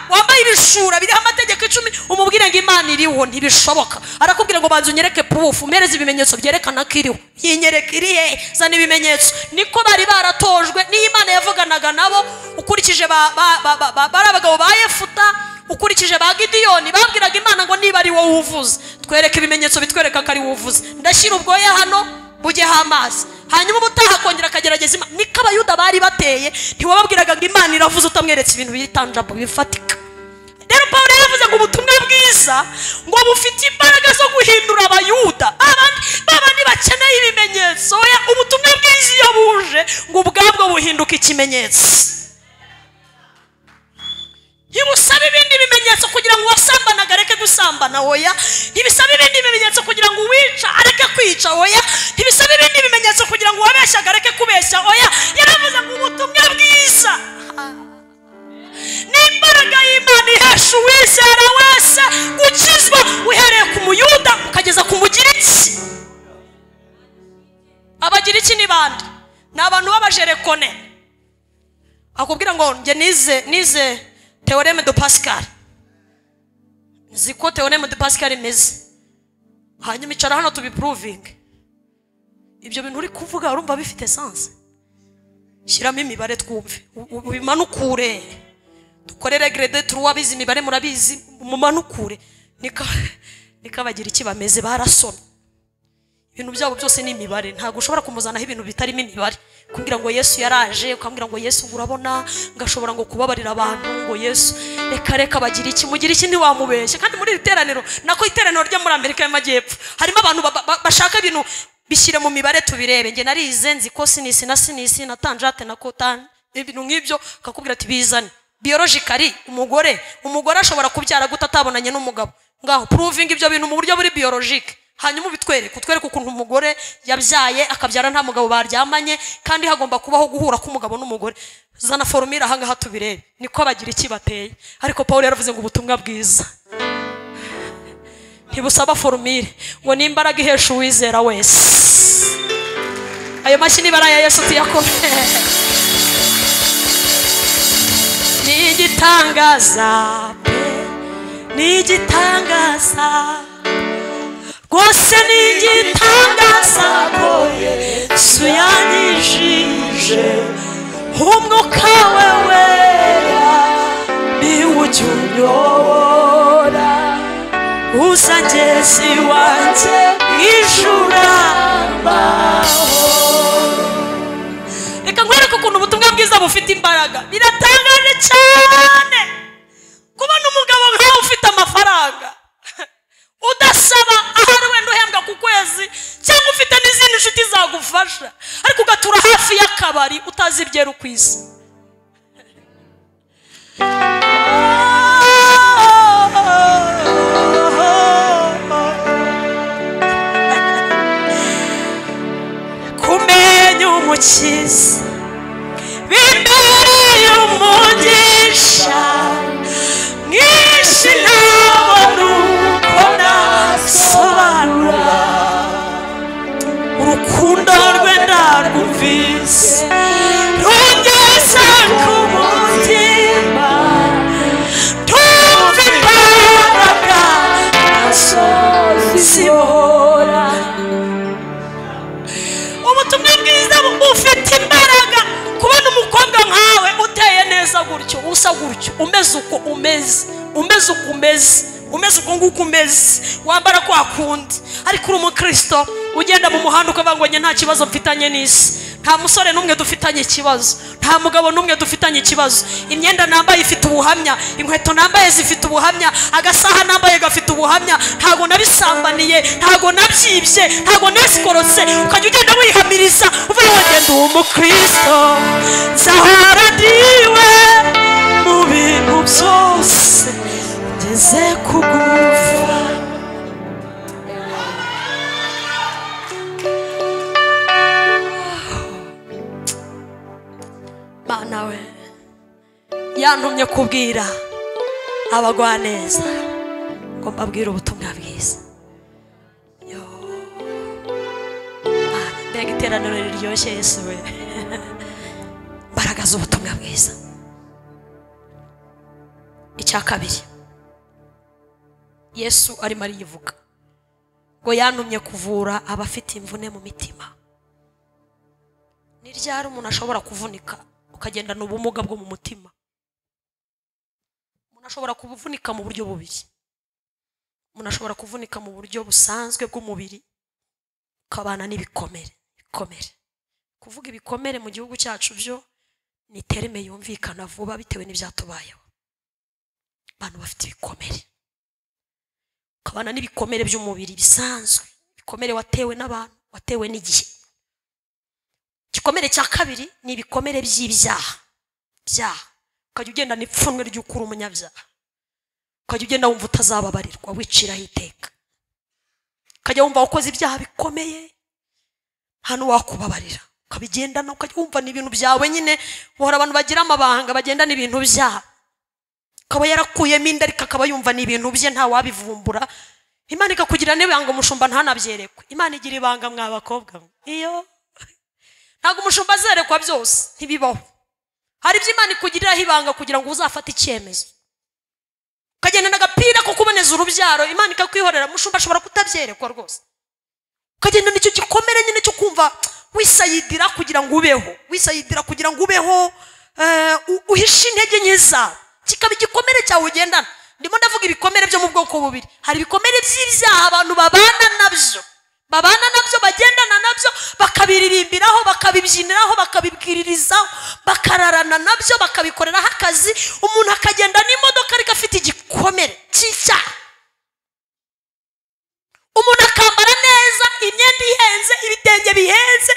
wambaye ibishura biriho amategeko 10, umubwire ngo Imana iriho, ntibishoboka. Arakubwira ngo banza unyereke proof, umpereze ibimenyetso byerekana ko iriho. Yinyereke iri he? Zana ibimenyetso. Niko bari baratojwe, niyo Imana yavuganaga nabo, ukurikije bari abagabo ba Yefuta, ukurikije ba Gidiyoni, babwiraga Imana ngo niba ari wowe uvuze, twereke ibimenyetso bitwereka ko ari wowe uvuze. Ndashyira ubwoya hano bujyeho amazi. Hanyuma ubutaha akongera akagerageza Imana. Niko Abayuda bari bateye, ntiwababwiraga ngo Imana iravuze utamweretse ibintu biri tangible bifatika. Rero Paulo yaravuze ngo ubutumwa bwiza ngo bufite imbaraga zo guhindura Abayuda, babandi bakeneye ibimenyetso. Oya, ubutumwa bwiza iyo buje ngo ubwabwo buhinduka ikimenyetso. Ntibusaba ibindi bimenyetso kugira ngo uwasambanaga areke gusambana, oya. Ntibisaba ibindi bimenyetso kugira ngo uwica areke kwica, oya. Ntibisaba ibindi bimenyetso kugira ngo uwabeshyaga areke kubeshya, oya. Yaravuze ngo ubutumwa bwiza ni imbaraga y'Imana ihesha uwizera wese gukizwa, uhereye ku Muyuda ukageza ku Mugiriki. Abagiriki ni bande? Ni abantu b'abajerekone. Akubwira ngo njye nize Théorème de Pascal. Nzi ko Théorème de Pascal imeze. Hanyuma icara hano tubiprovinge. Ibyo bintu uri kuvuga urumva bifite sense? Shyiramo imibare twumve, ubimanukure. Dukorere grade 3, abizi imibare murabizi, mumanukure. Nika bagira iki bameze, barasoma. Ibintu byabo byose ni imibare, ntabwo ushobora kumuzanaho ibintu bitarimo imibare. Kumbwira ngo Yesu yaraje, ukambwira ngo Yesu urabona ngashobora ngo kubabarira abantu, ngo Yesu reka reka bagira iki, mugira iki, ntiwamubeshye. Kandi muri iri teraniro, nako iteraniro ryo muri Amerika y'Amajyepfo, harimo abantu bashaka ibintu bishyire mu mibare tubirebe. Nge narize nzi ko sinisi na sinisi na tanjate na kotan, ibintu nk'ibyo, akakubwira ati bizane biologically. Umugore ashobora kubyara gute atabonanye n'umugabo? Ngaho proving ibyo bintu mu buryo buri biologique, hanyuma ubitwereke, utwereke ukuntu umugore yabyaye akabyara nta mugabo baryamanye, kandi hagomba kubaho guhura k'umugabo n'umugore. Zana formule aha ngaha tubirebe. Niko bagira iki bateye. Ariko Paul yaravuze ngo ubutumwa bwiza ntibusaba formule, ngo ni imbaraga ihesha uwizera wese. Ayo mashyi ni bara ya Yesu tuyakome. Ni igitangaza pe, ni igitangaza rwose, ni igitangaza ko Yesu yanyijije umwuka we wera, niwe ujya unyobora uzangeza iwanjye mu ijuru amahoro. Reka nkwereke ukuntu ubutumwa bwiza bufite imbaraga. Biratangaje cyane kubona umugabo nkawe ufite amafaranga, udasaba, ahari wenda uhembwa ku kwezi, cyangwa ufite n'izindi nshuti zagufasha, ariko ugatura hafi y'akabari utazi ibyera ku isi. Kumenya umukiza bimbereye umugisha mwinshi, ntabona uko nasobanura. Urukundo rwe ndarwumvise rungeza ku mutima, ndumva imbaraga nazo zibora. Ubutumwa bwiza bufite imbaraga. Kubona umukobwa nkawe uteye neza gutyo, usa gutyo, umeze uko umeze, umeze uko umeze, umeze uko nguko umeze, wambara kwa kundi, ariko uri umukristo ugenda mu muhanda ukavuga ngo nta kibazo mfitanye n'isi, nta musore n'umwe dufitanye ikibazo, nta mugabo n'umwe dufitanye ikibazo. Imyenda nambaye ifite ubuhamya, inkweto nambaye zifite ubuhamya, agasaha nambaye gafite ubuhamya, ntago nabisambaniye, ntago nabyibye, ntago nasikorotse. Ukajya ugenda wihamiriza uvuga ngo ngenda uwo mukristo, nzahora ndiwe mu bintu byose ngeze kugufa. Mana we yantumye kubwira abagwaneza ngo mbabwire ubutumwa bwiza. Yo Mana, mbega iteraniro riryoshye Yesu we. Mbaraga z'ubutumwa bwiza. Icya kabiri, Yesu arimo arivuga ngo yantumye kuvura abafite imvune mu mitima. Ni ryari umuntu ashobora kuvunika ukagendana ubumuga bwo mu mutima? Umuntu ashobora kuvunika mu buryo bubiri. Umuntu ashobora kuvunika mu buryo busanzwe bw'umubiri, ukabana n'ibikomere. Ibikomere, kuvuga ibikomere mu gihugu cyacu byo ni terme yumvikana vuba bitewe n'ibyatubayeho. Abantu bafite ibikomere, ukabana n'ibikomere by'umubiri bisanzwe, ibikomere watewe n'abantu, watewe n'igihe. Igikomere cya kabiri ni ibikomere by'ibyaha. Byaha, ukajya ugenda n'ipfunwe ry'ukuri umunyabyaha, ukajya ugenda wumva utazababarirwa, wiciraho iteka, ukajya wumva wakoze ibyaha bikomeye, hano wakubabarira, ukabigendana, ukajya wumva ni ibintu byawe nyine. Uhora abantu bagira amabanga bagendana ibintu byabo, akaba yarakuyemo inda ariko akaba yumva ni ibintu bye nta wabivumbura. Imana ikakugira n'ibanga, umushumba ntanabyerekwe. Imana igira ibanga mwa bakobwa mwe. Iyo ntabwo umushumba azerekwa byose, ntibibaho. Hari ibyo Imana ikugiriraho ibanga kugira ngo uzafate icyemezo. Ukagenda n'agapira ko kuboneza urubyaro, Imana ikakwihorera, umushumba ashobora kutabyerekwa rwose. Ukagenda n'icyo gikomere nyine cyo kumva wisayidira kugira ngo ubeho, wisayidira kugira ngo ubeho, uhishe intege nke zawe, kikaba igikomere cyawe ugendana. Ndimo ndavuga ibikomere byo mu bwoko bubiri. Hari ibikomere by'ibyaha abantu babana nabyo Babana nabyo, bagendana nabyo, bakabiririmbiraho, bakabibyiniraho, bakabibwiririzaho, bakararana nabyo, bakabikoreraho akazi. Umuntu akagenda n'imodoka ariko afite igikomere cy'icyaha. Umuntu akambara neza, imyenda ihenze, ibitenge bihenze,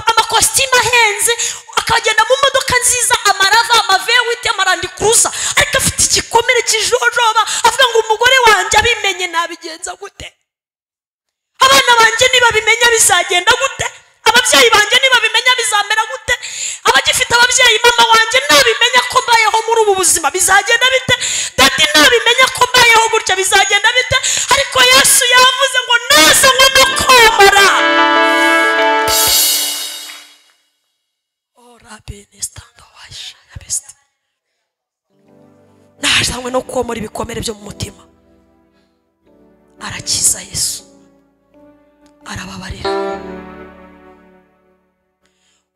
amakositimu ahenze, akagenda mu modoka nziza, amarava, amavewiti, amarandikuruza, ariko afite igikomere cy'ijojoba, avuga ngo umugore wanjye abimenye nabigenza gute? Abana banjye nibabimenya bizagenda gute? Ababyeyi banjye nibabimenya bizamera gute? Abagifite ababyeyi, mama wanjye nabimenya ko mbayeho muri ubu buzima bizagenda bite? Dadi nabimenya ko mbayeho gutya bizagenda bite? Ariko Yesu yavuze ngo nazanywe no komora. Oh Rabbi nestando waisha ya best. Nazanywe no komora ibikomere byo mu mutima. Arakiza Yesu, arababarira.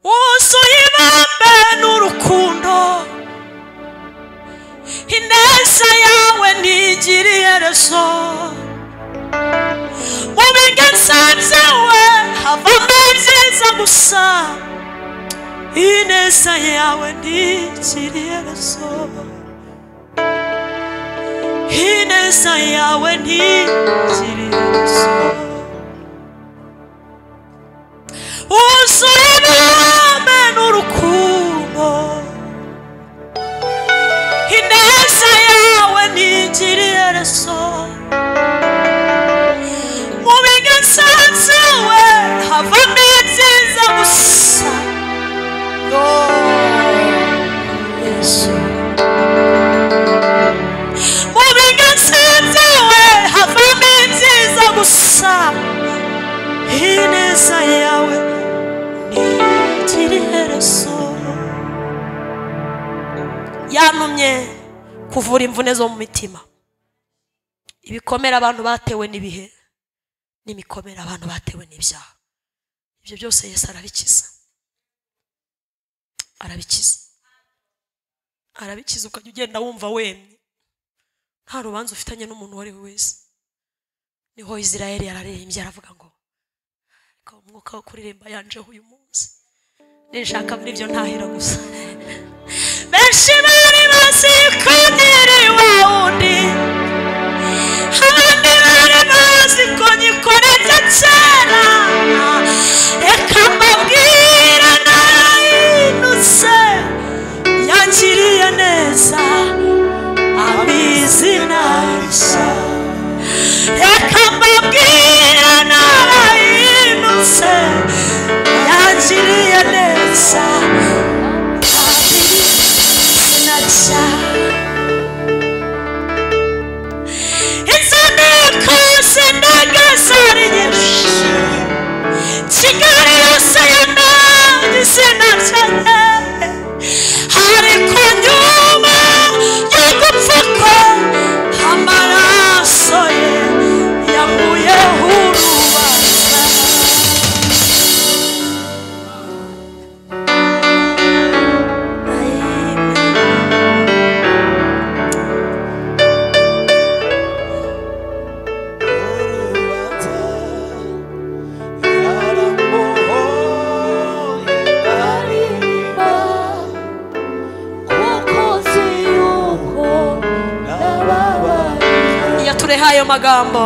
Wuzuye ibambe n'urukundo, ineza yawe ntigira iherezo. Mu biganza byawe havamo ibyiza gusa, ineza yawe ntigira iherezo. Ineza yawe ntigira iherezo. Wuzuye ibambe n'urukundo, ineza yawe ntigira iherezo. Mu biganza byawe havamo ibyiza gusa. Yesu, mu biganza byawe havamo ibyiza gusa, ineza yawe ntigira iherezo. Yantumye kuvura imvune zo mu mitima, ibikomere abantu batewe n'ibihe, n'imikomere abantu batewe n'ibyaha. Ibyo byose Yesu arabikiza, arabikiza, arabikiza. Ukajya ugenda wumva wemye, nta rubanza ufitanye n'umuntu uwo ari we wese. Niho Israel yararirimbye aravuga ngo umwuka wo kuririmba yanjeho uyu munsi, ninshaka muri ibyo ntahira gusa. Benshi bari bazi ko nkiri wa wundi, abandi bari bazi ko nyikorera kera. Reka mbabwire narahindutse, yangiriye neza amizina rishya. Reka mbabwire narahindutse, yangiriye neza amizina rishya. Inzandiko zindagazari nyinshi, Kigali yose yamenye izina ryanjye, ariko nyuma yo gupfa kwe amaraso ye yankuyeho urubanza. Wiyatureho ayo magambo,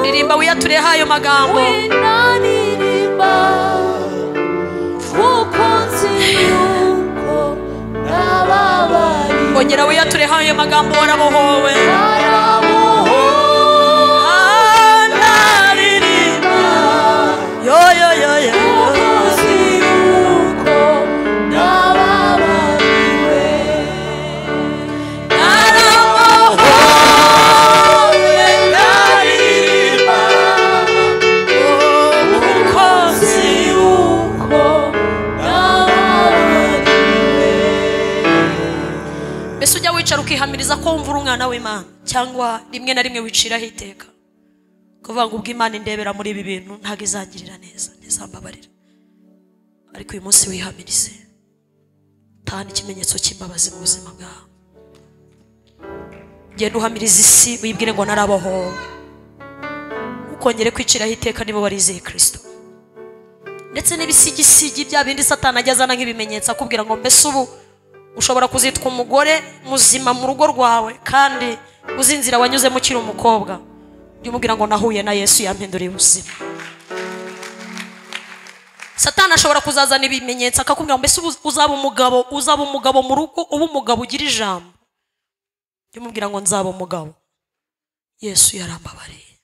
ririmba wiyatureho ayo magambo. Ongera wiyatureho ayo magambo, warabohowe. Naririmba yo yo yo yo, ukihamiriza ko wumva uri umwana w'Imana, cyangwa rimwe na rimwe wiciraho iteka kuvuga ngo ubwo Imana indebera muri ibi bintu ntabwo izangirira neza, ntizambabarira. Ariko uyu munsi wihamirize, tahana ikimenyetso cy'imbabazi mu buzima bwawe. Genda uhamirize isi, wibwire ngo narabohowe. Ntukongere kwiciraho iteka niba warizeye Kristo. Ndetse n'ibisigisigi bya bindi Satani ajya azana nk'ibimenyetso akubwira ngo mbese ubu ushobora kuzitwa umugore muzima mu rugo rwawe kandi uzi inzira wanyuzemo ukiri umukobwa. Jya umubwira ngo nahuye na Yesu yampinduriye ubuzima. Satani ashobora kuzazana ibimenyetso akakubwira ngo mbese uzaba umugabo, uzaba umugabo mu rugo, uba umugabo ugira ijambo. Jya umubwira ngo nzaba umugabo. Yesu yarambabariye,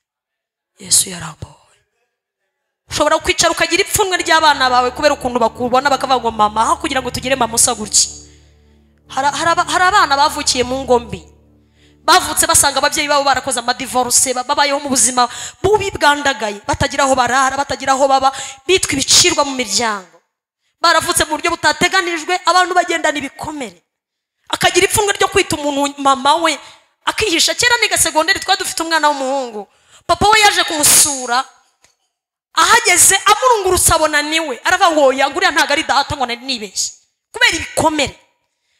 Yesu yaramboye. Ushobora kwicara ukagira ipfunwe ry'abana bawe kubera ukuntu bakubona bakavuga ngo mama, aho kugira ngo tugire mama usa gutya. Hari abana bavukiye mu ngo mbi, bavutse basanga ababyeyi babo barakoze amadivorce, babayeho mu buzima bubi bwandagaye, batagira aho barara, batagira aho baba, bitwa ibicirwa mu miryango, baravutse mu buryo butateganijwe, abantu bagendana ibikomere. Akagira ipfunwe ryo kwita umuntu mama we, akihisha. Kera niga segonderi twari dufite umwana w'umuhungu, papa we yaje kumusura, ahageze amurungurutsa abona niwe, aravuga ngo oya nguriya ntabwo ari data, ngo nari nibeshye, kubera ibikomere.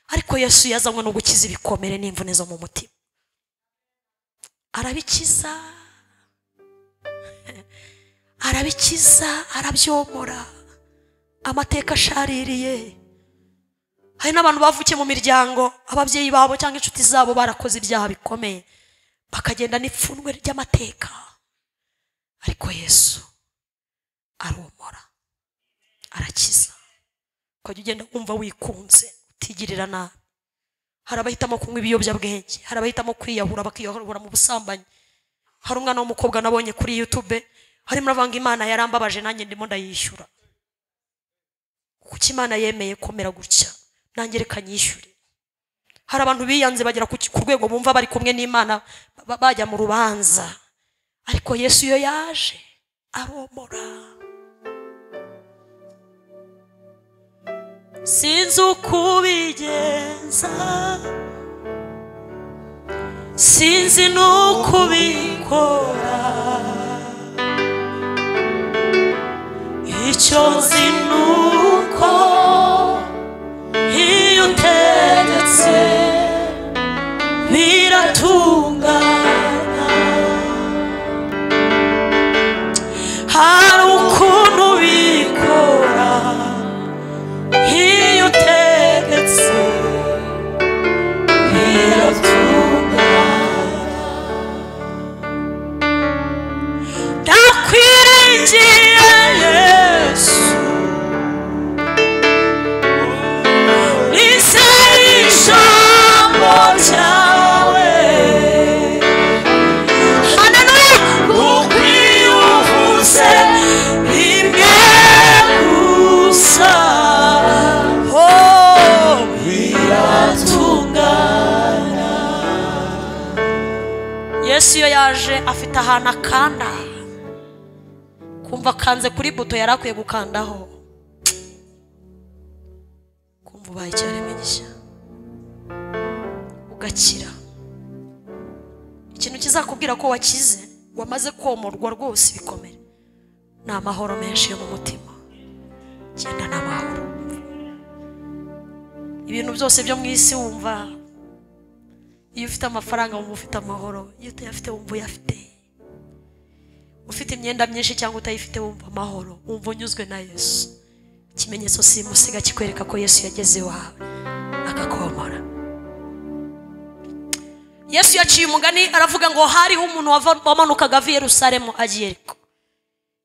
Ariko Yesu yazanywe no gukiza ibikomere n'imvune zo mu mutima, arabikiza, arabikiza, arabyomora. Amateka ashaririye. Hari n'abantu bavukiye mu miryango ababyeyi babo cyangwa inshuti zabo barakoze ibyaha bikomeye, bakagenda n'ipfunwe ry'amateka. Ariko Yesu aromora, arakiza. Ukajya ugenda wumva wikunze, utigirira nabi. Hari abahitamo kunywa ibiyobyabwenge, hari abahitamo kwiyahura, bakiyahura mu busambanyi. Hari umwana w'umukobwa nabonye kuri YouTube harimo aravanga Imana yarambabaje nanjye ndimo ndayishyura. Kuki Imana yemeye komera gutya, nanjye reka nyishyure. Hari abantu biyanze bagera ku rwego bumva bari kumwe n'Imana bajya mu rubanza, ariko Yesu iyo yaje aromora. Sinzi uko ubigenza, sinzi n'uko ubikora, icyo nzi nuko iyo utegetse biratungana. Hari ukuntu ubikora iyo utegetse biratungana. Ndakwiringiye Yesu, nizeye ijambo ryawe. Haleluya! Kuko iyo uvuze rimwe gusa, oh, biratungana. Yesu iyo yaje afite ahantu akanda, kumva akanze kuri buto yari akwiye gukandaho, kumva ubaye icyaremwe gishya, ugakira. Ikintu kizakubwira ko wakize, wamaze komorwa rwose ibikomere, ni amahoro menshi yo mu mutima. Genda n'amahoro. Ibintu byose byo mu isi wumva, iyo ufite amafaranga wumva ufite amahoro, iyo utayafite wumva uyafite. Ufite imyenda myinshi cyangwa utayifite wumva amahoro, wumva unyuzwe na Yesu. Ikimenyetso simusiga kikwereka ko Yesu yageze iwawe akakomora. Yesu yaciye umugani aravuga ngo hariho umuntu wamanukaga ava i Yerusalemu agiye Yeriko.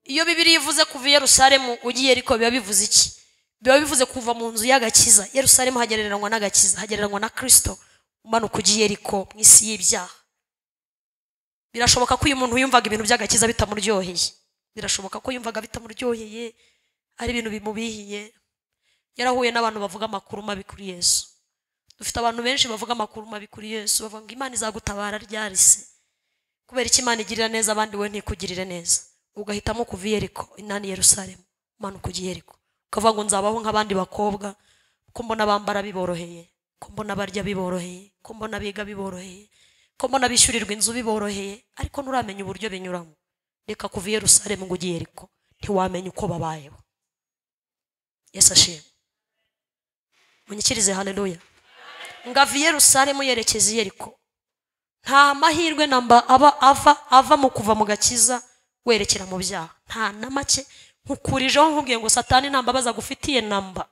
Iyo Bibiliya ivuze kuva i Yerusalemu ugiye Yeriko biba bivuze iki? Biba bivuze kuva mu nzu y'agakiza. Yerusalemu hagereranywa n'agakiza, hagereranywa na Kristo, umanuka ugiye Yeriko mu isi y'ibyaha. Birashoboka ko uyu muntu yumvaga ibintu by'agakiza bitamuryoheye. Birashoboka ko yumvaga bitamuryoheye, ari ibintu bimubihiye. Yarahuye n'abantu bavuga amakuru mabi kuri Yesu. Dufite abantu benshi bavuga amakuru mabi kuri Yesu, bavuga ngo Imana izagutabara ryari se? Kubera iki Imana igirira neza abandi we ntikugirire neza? Ugahitamo kuva i Yeriko, inani Yerusalemu, umanuka ugiye Yeriko. Ukavuga ngo nzabaho nk'abandi bakobwa, ko mbona bambara biboroheye, ko mbona barya biboroheye, ko mbona biga biboroheye, ko mbona bishyurirwa inzu biboroheye, ariko nturamenya uburyo binyuramo. Reka kuva i Yerusalemu ngo ugiye Yeriko, ntiwamenya uko babayeho. Yesu ashimwe. Munyikirize haleluya. Ngava i Yerusalemu yerekeza i Yeriko. Nta mahirwe namba aba ava mu kuva mu gakiza werekera mu byaha. Nta na make nkukurijeho nkubwiye ngo Satani nta mbabazi agufitiye namba.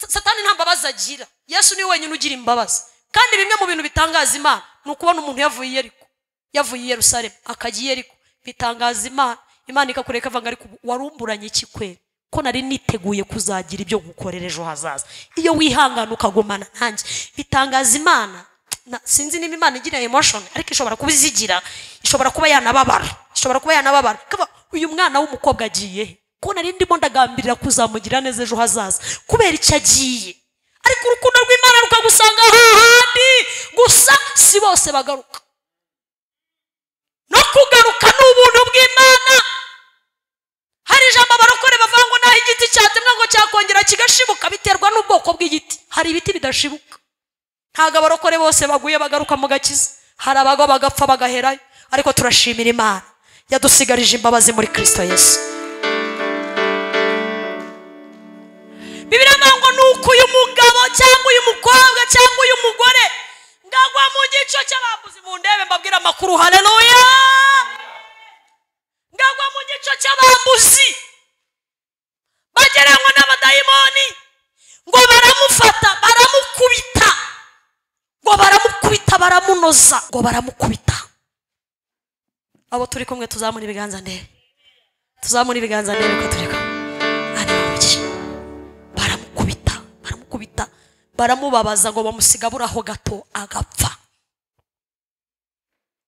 Satani nta mbabazi agira. Yesu ni wenyine ugira imbabazi. Kandi bimwe mu bintu bitangaza Imana ni ukubona umuntu yavuye i Yeriko, yavuye i Yerusalemu akajya i Yeriko, bitangaza Imana. Imana ikakureka ivanga, ariko warumburanye iki kweri ko nari niteguye kuzagira ibyo gukorera ejo hazaza? Iyo wihangana ukagumana nanjye bitangaza Imana. Sinzi niba Imana igira emotion, ariko ishobora kuba izigira, ishobora kuba yanababara, ishobora kuba yanababara. Kaba uyu mwana w'umukobwa agiye he? Ko nari ndimo ndagambirira kuzamugira neza ejo hazaza, kubera icyo agiye? Ariko urukundo rw'Imana rukagusanga hahandi. Gusa si bose bagaruka. No kugaruka ni ubuntu bw'Imana. Hari ijambo abarokore bavuga ngo naho igiti cyatemwa ngo cyakongera kigashibuka, biterwa n'ubwoko bw'igiti. Hari ibiti bidashibuka. Ntabwo abarokore bose baguye bagaruka mu gakiza. Hari abagwa bagapfa bagaherayo. Ariko turashimira Imana yadusigarije imbabazi muri Kristo Yesu. Bibiliya ivuga ngo nuko uyu mugabo cyangwa uyu mukobwa cyangwa uyu mugore ngagwa mu gico cy'abambuzi. Mu ndebe mbabwira amakuru, haleluya. Ngagwa mu gico cy'abambuzi bageranywa n'abadayimoni, ngo baramufata baramukubita, ngo baramukubita baramunoza, ngo baramukubita. Abo turi kumwe tuzamura ibiganza ndebe, tuzamura ibiganza ndebe ko turi kumwe. Baramukubita, baramukubita, baramubabaza, ngo bamusiga buraho gato agapfa.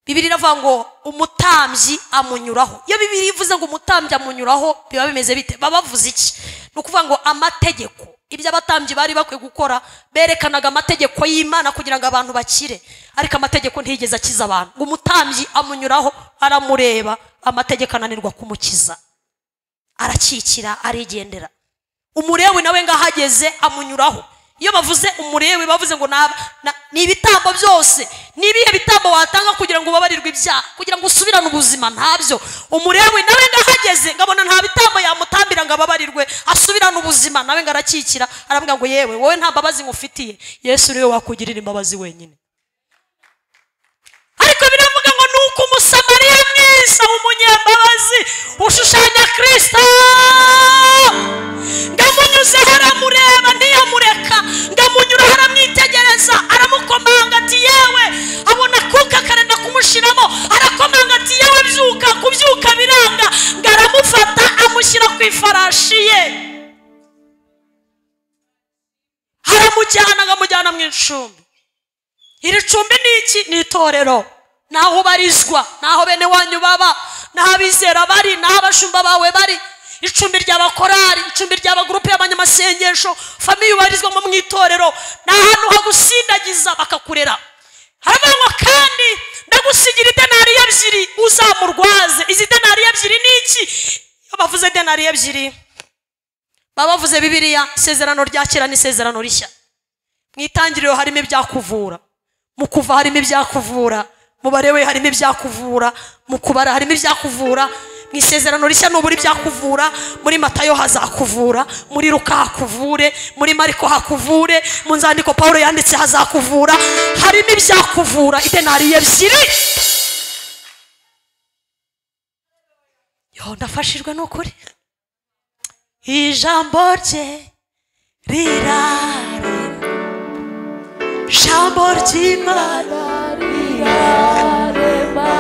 Bibiliya iravuga ngo umutambyi amunyuraho. Iyo Bibiliya ivuze ngo umutambyi amunyuraho biba bimeze bite? Baba bavuze iki? Ni ukuvuga ngo amategeko, ibyo abatambyi bari bakwiye gukora, berekanaga amategeko y'Imana kugira ngo abantu bakire, ariko amategeko ntiyigeze akiza abantu. Ngo umutambyi amunyuraho aramureba, amategeko ananirwa kumukiza, arakikira arigendera. Umurewi nawe ngahageze amunyuraho. Iyo bavuze umurewi bavuze ngo ni ibitambo byose. Ni ibihe bitambo watanga kugira ngo ubabarirwe ibyaha, kugira ngo usubirane ubuzima? Ntabyo. Umurewi nawe ngahageze ngabona nta bitambo yamutambira ngo ababarirwe asubirane ubuzima, nawe ngarakikira aravuga ngo yewe wowe nta mbabazi ngufitiye, Yesu niwe wakugirira imbabazi wenyine. Ariko biravuga ngo nuko Umusamariya mwiza w'umunyambabazi ushushanya Kristo ngamunyuzeho aramureba ntiyamureka, ngamunyuraho aramwitegereza, aramukomanga ati yewe, abona kuka karenda kumushiramo, arakomanga ati yewe byuka, kubyuka biranga, ngaramufata amushyira ku ifarashi ye, aramujyana ngamujyana mu icumbi. Iri cumbi ni iki? Ni itorero. Naho ubarizwa, naho bene wanyu baba, naho abizera bari, naho abashumba bawe bari. Icumbi ry'abakorari, icumbi ry'abagurupe y'abanyamasengesho, famiye ubarizwamo mu itorero, ni ahantu hagusindagiza bakakurera. Haravuga ngo kandi ndagusigira idenariyo ebyiri uzamurwaze. Izi denariyo ebyiri ni iki? Iyo bavuze denariyo ebyiri baba bavuze Bibiliya, isezerano rya kera n'isezerano rishya. Mu itangiriro harimo ibyakuvura, mu kuva harimo ibyakuvura, mu Balewi harimo ibyakuvura, mu kubara harimo ibyakuvura, mu isezerano rishya nubura ibyakuvura, muri Matayo hazakuvura, muri Luka hakuvure, muri Mariko hakuvure, mu nzandiko Paulo yanditse hazakuvura. Harimo ibyakuvura. Idenariyo ebyiri. Yo ndafashijwe n'ukuri. Ijambo rye rirarema, ijambo ry'Imana rirarema,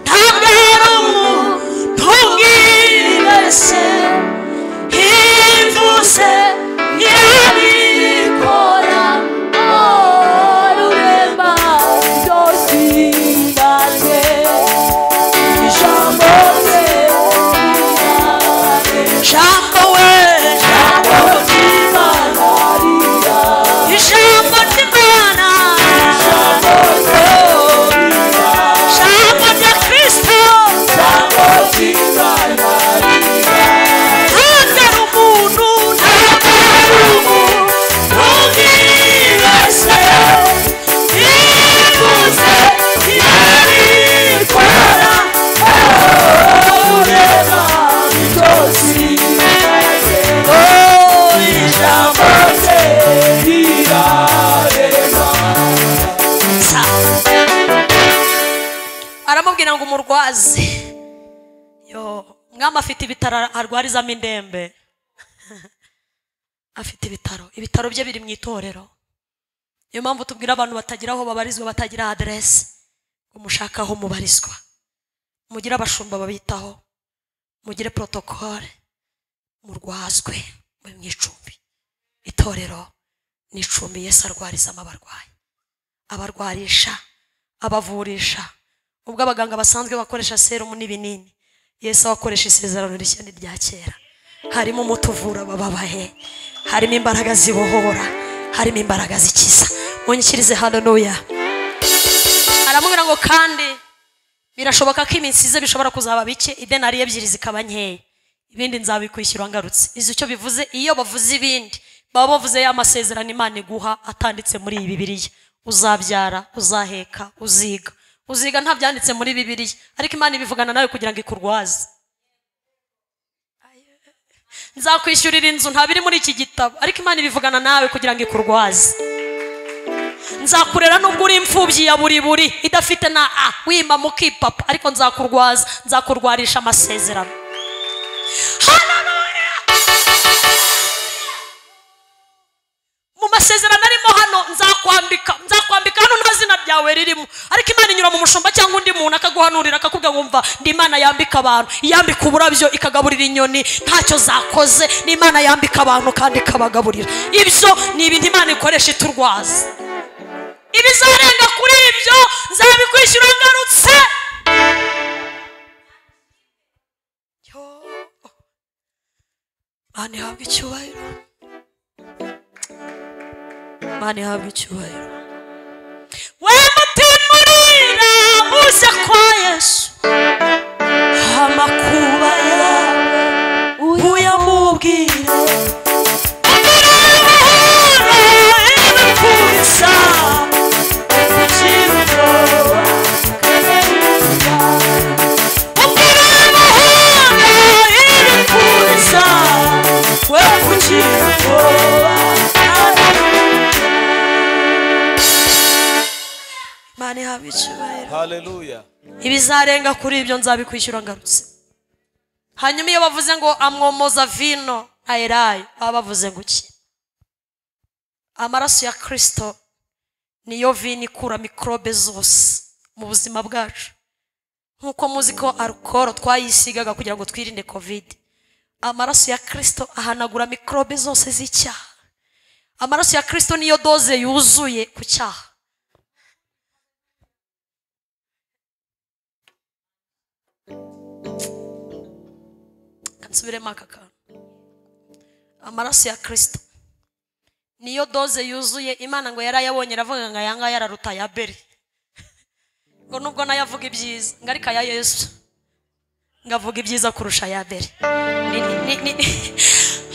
ntabwo ari umuntu umwibeshye, ivuze irabikora. Rurema byose ibaze, ijambo rye rirarema, ijambo we, ijambo ry'Imana rirarema, ijambo ry'Imana, ijambo rye rirarema, ijambo rya Kristo, ijambo ry'Imana rirarema, ntabwo ari umuntu, ntabwo ari umuntu umwibeshye, ivuze irabikora. Rurema byose ibaze, Oh, ijambo rye rirarema. Aramubwira ngo umurwaze. Umwami afite ibitaro arwarizamo indembe. Afite ibitaro, ibitaro bye biri mu itorero. Niyo mpamvu tubwira abantu batagira aho babarizwa, batagira aderesi, umushaka aho mubarizwa, mugire abashumba babitaho, mugire protocole, murwazwe mu icumbi. Itorero ni icumbi Yesu arwarizamo abarwayi, abarwarisha, abavurisha. Ubwo abaganga basanzwe bakoresha serumu n'ibinini, Yesu abakoresha isezerano rishya n'irya kera. Harimo umuti uvura abababaye, harimo imbaraga zibohora, harimo imbaraga zikiza. Munyikirize haleluya. Aramubwira ngo kandi birashoboka ko iminsi ize bishobora kuzaba bike, idenari ebyiri zikaba nkeya, ibindi nzabikwishyura ngarutse. Izi icyo bivuze, iyo bavuze ibindi baba bavuze ya masezerano Imana iguha atanditse muri iyi Bibiliya. Uzabyara, uzaheka, uziga. Uziga nta byanditse muri Bibiliya, ariko Imana ibivugana nawe kugira ngo ikurwaze. Nzakwishyurira inzu nta biri muri iki gitabo, ariko Imana ibivugana nawe kugira ngo ikurwaze. Nzakurera nubwo uri imfubyi ya buri buri idafite na a wima mukipapa, ariko nzakurwaza, nzakurwarisha amasezerano. Haleluya! Mu masezerano arimo hano nzakwambika, nzakwambika hano nta zina ryawe ririmo, ariko Imana inyura mu mushumba cyangwa undi muntu akaguhanurira akakubwira ngo umva, ndi Imana yambika abantu, yambika uburabyo ikagaburira inyoni ntacyo zakoze. Ni Imana yambika abantu kandi ikabagaburira. Ibyo ni ibintu Imana ikoresha iturwaza. Ibizarenga kuri ibyo nzabikwishyura ngarutse. Imana ihabwe icyubahiro. Imana ihabwe icyubahiro. We mutima urira uze kwa Yesu, amakuba yawe uyamubwire. Haleluya. Ibizarenga kuri ibyo nzabikwishyura ngarutse. Hanyuma iyo bavuze ngo amwomoza vino ayerayo, baba bavuze ngo iki? Amaraso ya Kristo niyo vino ikura mikrobe zose mu buzima bwacu. Nkuko muzi ko alcohol twayisigaga kugira ngo twirinde COVID, amaraso ya Kristo ahanagura mikrobe zose z'icyaha. Amaraso ya Kristo niyo doze yuzuye ku cyaha. Kansubiremo aka kantu. Amaraso ya Kristo niyo doze yuzuye. Imana ngo yarayabonye iravuga ngo aya ngaya araruta ya Abeli, ngo nubwo nayavuga ibyiza ngo ariko aya Yesu ngavuga ibyiza kurusha ya Abeli.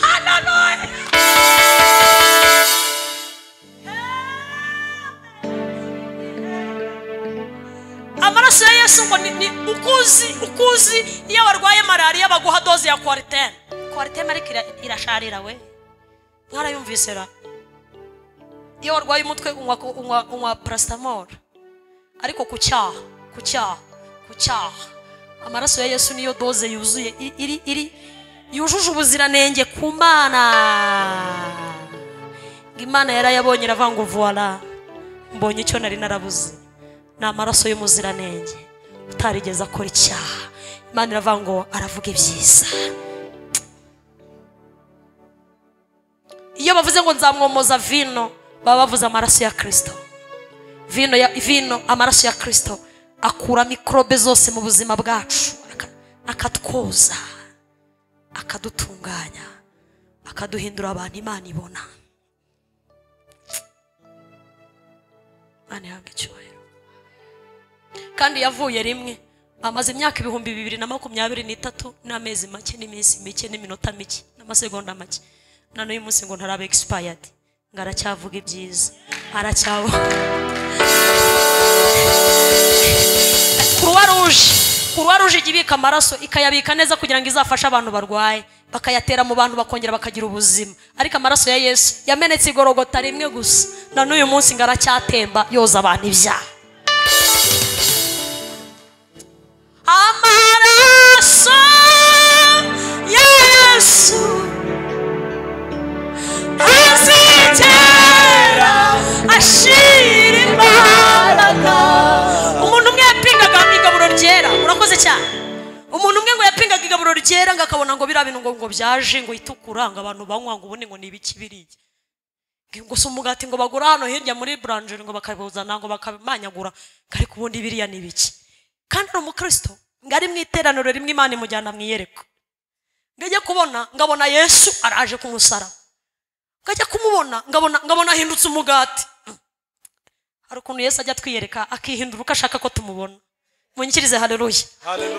Haleluya! Amaraso ya Yesu ngo ni ukuzi iyo warwaye malaria baguha doze ya Coartem. Coartem ariko irasharira we. Mwarayumvise ra? Iyo warwaye umutwe unywa paracetamol, ariko ku cyaha, ku cyaha, ku cyaha, amaraso ya Yesu niyo doze yuzuye iri yujuje ubuziranenge ku Mana. Imana yarayabonye iravuga ngo voilà, mbonye icyo nari narabuze. Ni amaraso y'umuziranenge utarigeze akora icyaha. Imana iravuga ngo aravuga ibyiza. Iyo bavuze ngo nzamwomoza vino, baba bavuze amaraso ya Kristo. Vino, amaraso ya Kristo akura mikrobe zose mu buzima bwacu, akatwoza, akadutunganya, akaduhindura abantu Imana ibona. Imana ihabwe icyubahiro. Kandi yavuye rimwe, amaze imyaka 2023 n'amezi make n'iminsi mike n'iminota mike n'amasegonda make, na n'uyu munsi ngo ntaraba expired, ngo aracyavuga ibyiza, aracyabo. Croix Rouge ijya ibika amaraso ikayabika neza kugira ngo izafashe abantu barwaye, bakayatera mu bantu bakongera bakagira ubuzima. Ariko amaraso ya Yesu yamenetse igorogota rimwe gusa, na n'uyu munsi ngo aracyatemba yoza abantu ibyaha. Amaraso Yesu ntazigera ashira imbaraga. Umuntu umwe yapingaga igaburo ryera, urakoze cyane. Umuntu umwe ngo yapingaga igaburo ryera ngo akabona ngo biriya bintu ngo byaje ngo itukura ngo abantu banywa ngo ubundi ngo ni ibiki biriya, ngo si umugati ngo bagura hano hirya muri boulangerie ngo bakabuzana ngo bakabimanyagura, ariko ubundi biriya ni ibiki. Kandi ari umukristo ngo ari mu iteraniro rimwe Imana imujyana mu iyereko, ngajya kubona ngabona Yesu araje ku musaraba, ngajya kumubona ngabona ahindutse umugati. Hari ukuntu Yesu ajya atwiyereka akihindura uko ashaka ko tumubona. Munyikirize haleluya.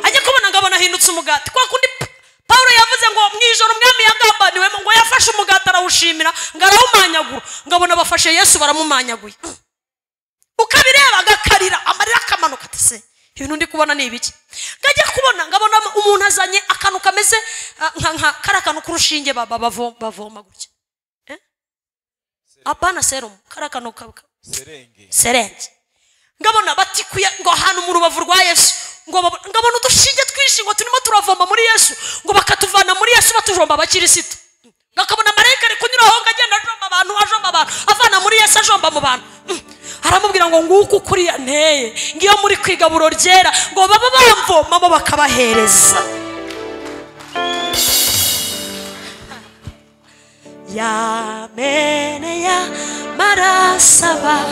Ajya kubona ngabona ahindutse umugati. Kwa kundi Paulo yavuze ngo mu ijoro umwami yagambaniwemo ngo yafashe umugati arawushimira ngo arawumanyagura, ngabona bafashe Yesu baramumanyaguye. Ukabireba agakarira amarira akamanuka ati se ibintu ndi kubona ni ibiki. Ngajya kubona ngabona umuntu azanye akantu kameze nka kara kantu k'urushinge bavoma gutya, apana serum, kara kantu serenge. Ngabona batikuye ngo ahantu mu rubavu rwa Yesu, ngo ngabona udushinge twinshi ngo turimo turavoma muri Yesu, ngo bakatuvana muri Yesu batujomba abakirisitu. Ngakabona marayika ari kunyura aho ngagenda ajomba abantu, ajomba abantu, avana muri Yesu ajomba mu bantu. Aramubwira ngo nguku kuriya nteye, ngiyo muri kwigaburo ryera ngo baba bamvomamo bakabahereza. Yamene ya marasaba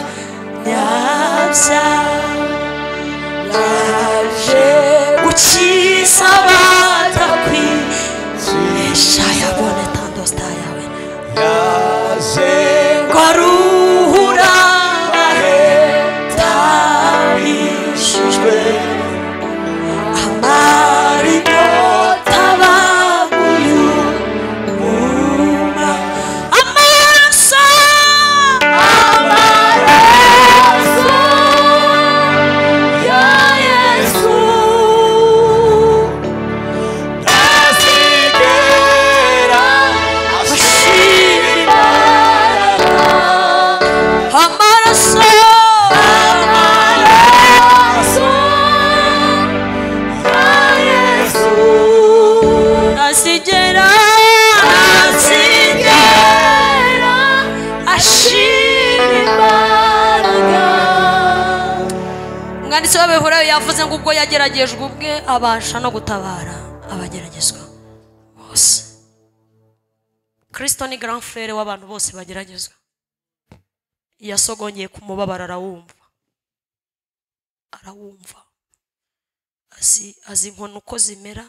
nyabya yaje gukiza abatakwizesha yabone tandosta yawe yaje ngo aruhura abahetabishijwe amarikota baguyuma amaraso amaraso ya Yesu ntazigera ashira imbaraga. Amaraso Amaraso ya Yesu ntazigera ntazigera ashira imbaraga. Umwanditsi w'Abaheburayo yavuze ngo ubwo yageragejwe ubwe abasha no gutabara abageragezwa bose. Kristo ni grand frère w'abantu bose bageragezwa. Yasogongeye kumubabara arawumva, arawumva, azi inkono uko zimera,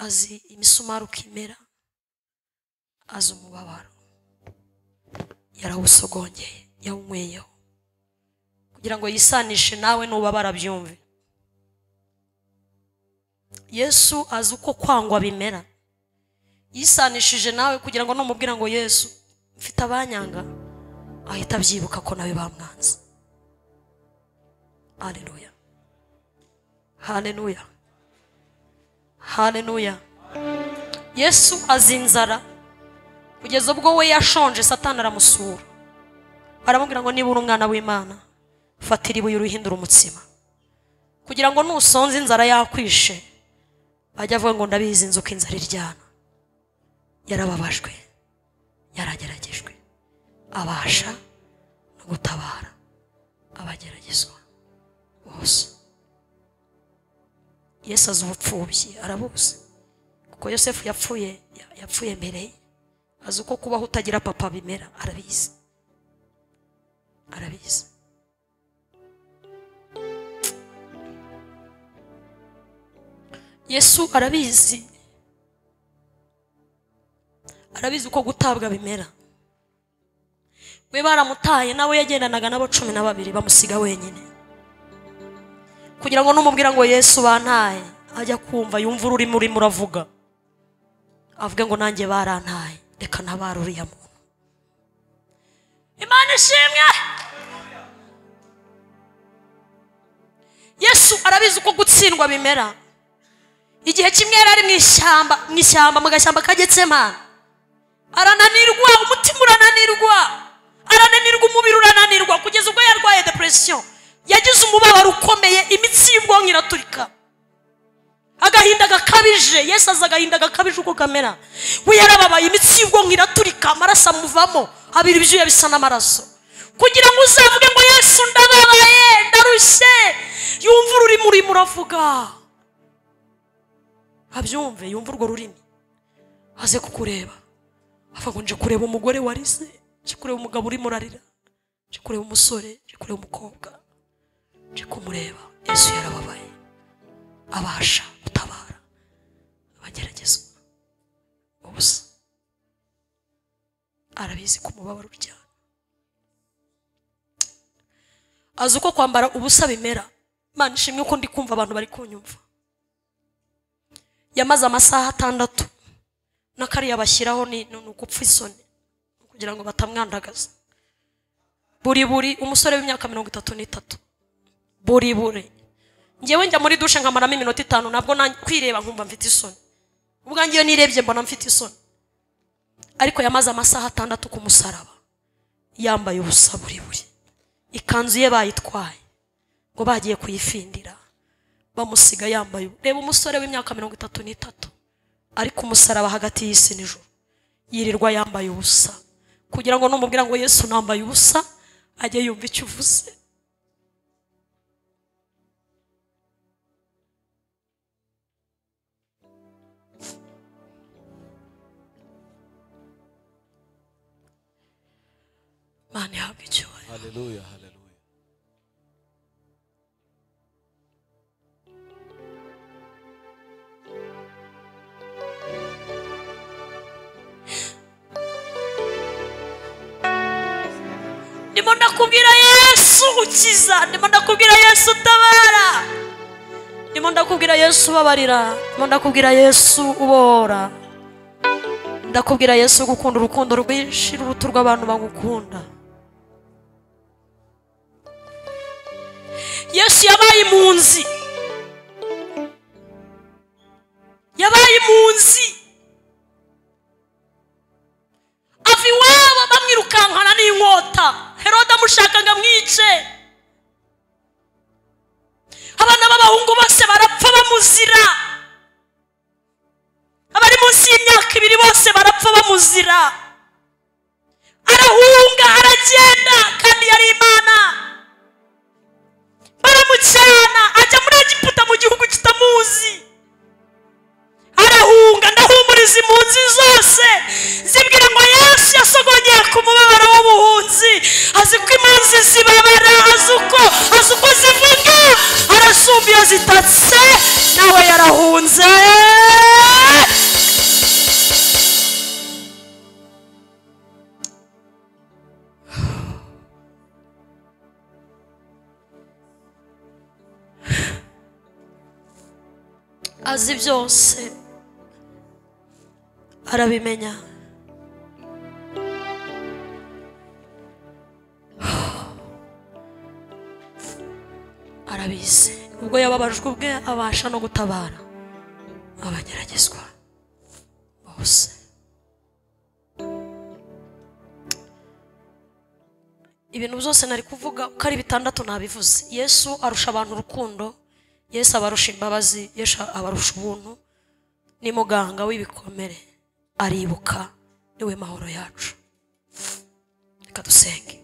azi imisumari uko imera, azi umubabaro. Yarawusogongeye, yawunyweyeho kugira ngo yisanishe nawe nubabara byumve. Yesu azi uko kwangwa bimera, yisanishije nawe kugira ngo numubwira ngo Yesu mfite abanyanga, ahita abyibuka ko nawe bamwanze. Haleluya, haleluya, haleluya. Yesu azi inzara kugeza ubwo we yashonje, Satani aramusura aramubwira ngo niba uri umwana w'Imana fatira ibuye uruhindura umutsima, kugira ngo nusonze inzara yakwishe ajya avuga ngo ndabizi inzuka inzara iryana. Yarababajwe, yarageragejwe, abasha no gutabara abageragezwa bose. Yesu azi ubupfubyi, arabuzi, kuko Yosefu yapfuye mbere ye. Azi uko kubaho utagira papa bimera, arabizi, arabizi. Yesu arabizi, arabizi uko gutabwa bimera. We baramutaye, nawe yagendanaga nabo 12 bamusiga wenyine, kugira ngo numubwira ngo Yesu bantaye ajya kumva yumva ururimi urimo uravuga, avuge ngo nanjye barantaye, reka ntabara uriya muntu. Imana ishimwe. Yesu arabizi uko gutsindwa bimera. Igihe kimwe yari ari mu ishyamba, mu gashyamba ka Getsemani, arananirwa, umutima urananirwa, arananirwa, umubiri urananirwa, kugeza ubwo yarwaye depression, yagize umubabaro ukomeye, imitsi y'ubwonko iraturika. Agahinda gakabije, Yesu aza agahinda gakabije uko kamera. We yarababaye, imitsi y'ubwonko iraturika, amaraso amuvamo, abira ibyuya bisa n'amaraso. Kugira ngo uzavuge ngo Yesu ndababaye, ndarushye, yumva ururimi urimo uravuga. Abyumve, yumva urwo rurimi. Aze kukureba. Avuga ngo nje kureba umugore warize, nje kureba umugabo urimo urarira, nje kureba umusore, nje kureba umukobwa, nje kumureba. Yesu yarababaye, abasha gutabara abageragezwa ubusa. Arabizi ko umubabaro uryana, azi uko kwambara ubusa bimera. Imana ishimwe ko ndi kumva abantu bari kunyumva. Yamaze amasaha 6 n'akariya bashyiraho ni ugupfa isoni kugira ngo batamwandagaza. Buri buri umusore w'imyaka 33 buri buri. Njyewe njya muri dushe nkamaramo iminota 5, nabwo kwireba nkumva mfite isoni. Ubwanjye iyo nirebye mbona mfite isoni. Ariko yamaze amasaha 6 ku musaraba yambaye ubusa buri buri. Ikanzu ye bayitwaye ngo bagiye kuyifindira, bamusiga yambaye. Reba umusore w'imyaka 33 ariko umusaraba hagati y'isi n'ijuru, yirirwa yambaye ubusa kugira ngo numubwira ngo Yesu nambaye ubusa ajye yumva icyo uvuze. Imana ihabwe icyubahiro. Haleluya, haleluya. Ndimo ndakubwira Yesu ukiza, ndimo ndakubwira Yesu utabara, ndimo ndakubwira Yesu ubabarira, ndimo ndakubwira Yesu ubora, ndakubwira Yesu gukunda urukundo rwinshi ruruta urw'abantu bagukunda. Yesu yabaye impunzi, yabaye impunzi, ava iwabo bamwirukankana n'inkota. Herode amushaka ngo amwice. Abana b'abahungu bose barapfa bamuzira, abari munsi y'imyaka 2 bose barapfa bamuzira. Arahunga, aragenda, kandi yari Imana. Baramucyana, ajya muri Egiputa mu gihugu kitamuzi. Arahunga. Ndahumuriza impunzi zose zibwira ngo Yesu yasogongeye ku mubabaro w'ubuhunzi, azi ko impunzi zibabara, azi uko zivuga, arasumba iyo zitatse, nawe yarahunze. Azi byose, arabimenya. Arabizi. Ubwo yababajwe ubwe abasha no gutabara abageragezwa bose. Ibintu byose nari kuvuga uko ari 6 nabivuze. Yesu arusha abantu urukundo, Yesu abarusha imbabazi, Yesu abarusha ubuntu. Ni muganga w'ibikomere, aribuka, niwe mahoro yacu. Reka dusenge.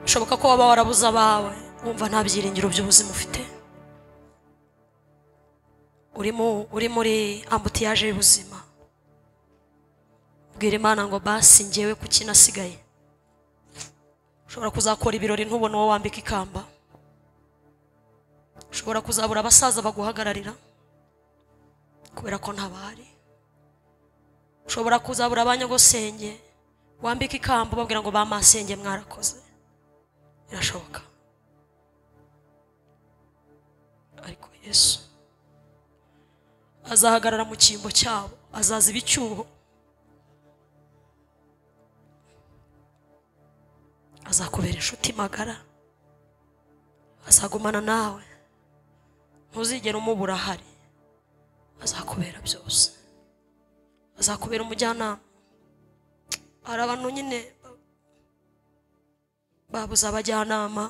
Bishoboka ko waba warabuze abawe, wumva nta byiringiro by'ubuzima ufite, uri muri ambutiyaje y'ubuzima. Bwira Imana ngo basi njyewe kuki nasigaye. Ushobora kuzakora ibirori ntubone uwo wambika ikamba, ushobora kuzabura abasaza baguhagararira kubera ko ntabahari, ushobora kuzabura abanyogosenge wambika ikamba ubabwira ngo bamasenge mwarakoze. Birashoboka. Ariko Yesu azahagarara mu cyimbo cyabo, azaziba icyuho, azakubera inshuti magara, azagumana nawe, ntuzigera umubura ahari, azakubera byose, azakubera umujyanama. Hari abantu nyine babuze abajyanama,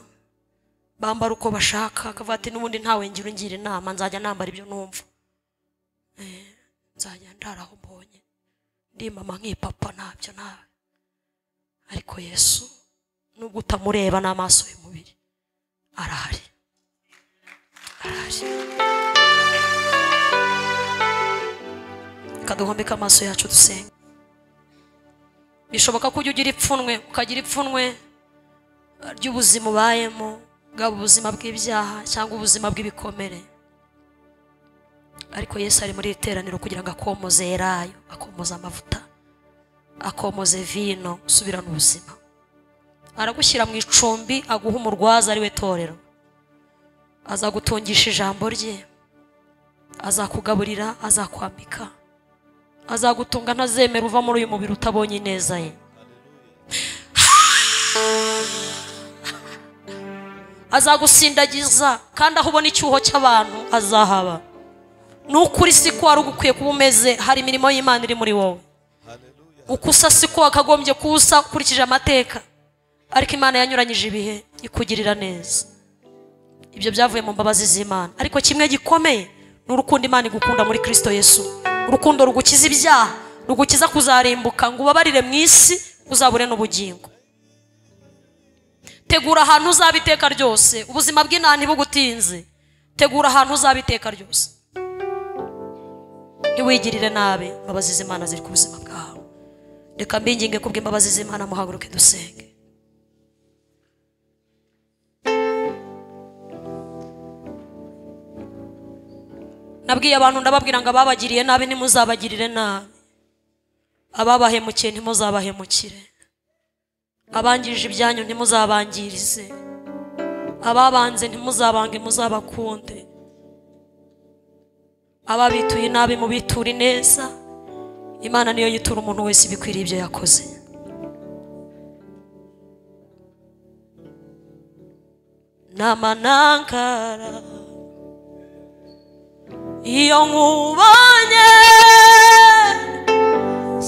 Bambara uko bashaka, akavuga ati n'ubundi ntawe ngira ungira inama, nzajya nambara ibyo numva. Nzajya ndara aho mbonye, ndi mama nk'ipapa ntabyo nawe. Ariko Yesu nubwo utamureba n'amaso y'umubiri arahari, arahari. Kaduhombeka amaso yacu dusenga. Bishoboka ko ujya ugira ipfunwe, ukagira ipfunwe ry'ubuzima ubayemo, bwaba ubuzima bw'ibyaha cyangwa ubuzima bw'ibikomere. Ariko Yesu ari muri iteraniro kugira ngo akomoze elayo, akomoze amavuta, akomoze vino, usubirane ubuzima. Aragushyira mu icumbi, aguha umurwaza ari we torero. Azagutungisha ijambo rye, azakugaburira, azakwambika, azagutunga, ntazemera uva muri uyu mubiri utabonye ineza ye. Azagusindagiza, kandi aho ubona icyuho cy'abantu azahaba. Nukuri siko wari ugukwiye kuba umeze, hari imirimo y'Imana iri muri wowe. Ukusa siko wakagombye kusa ukurikije amateka, ariko Imana yanyuranyije ibihe ikugirira neza. Ibyo byavuye mu mbabazi z'Imana. Ariko kimwe gikomeye ni urukundo Imana igukunda muri Kristo Yesu. Urukundo rugukiza ibyaha, rugukiza kuzarimbuka ngo ubabarire mu isi, uzabure n'ubugingo. Tegura ahantu uzaba iteka ryose, ubuzima bw'Imana ntibugutinze. Tegura ahantu uzaba iteka ryose. Ntiwigirire nabi, imbabazi z'Imana ziri ku buzima bwawe. Reka mbinginge kubw'imbabazi z'Imana, muhaguruke dusenge. Nabwiye abantu, ndababwira ngo ababagiriye nabi ntimuzabagirire nabi, ababahemukiye ntimuzabahemukire, abangirije ibyanyu ntimuzabangirize, ababanze ntimuzabange muzabakunde, ababituye nabi mubiture neza. Imana niyo yitura umuntu wese ibikwiriye ibyo yakoze. Namanankara iyo nkubonye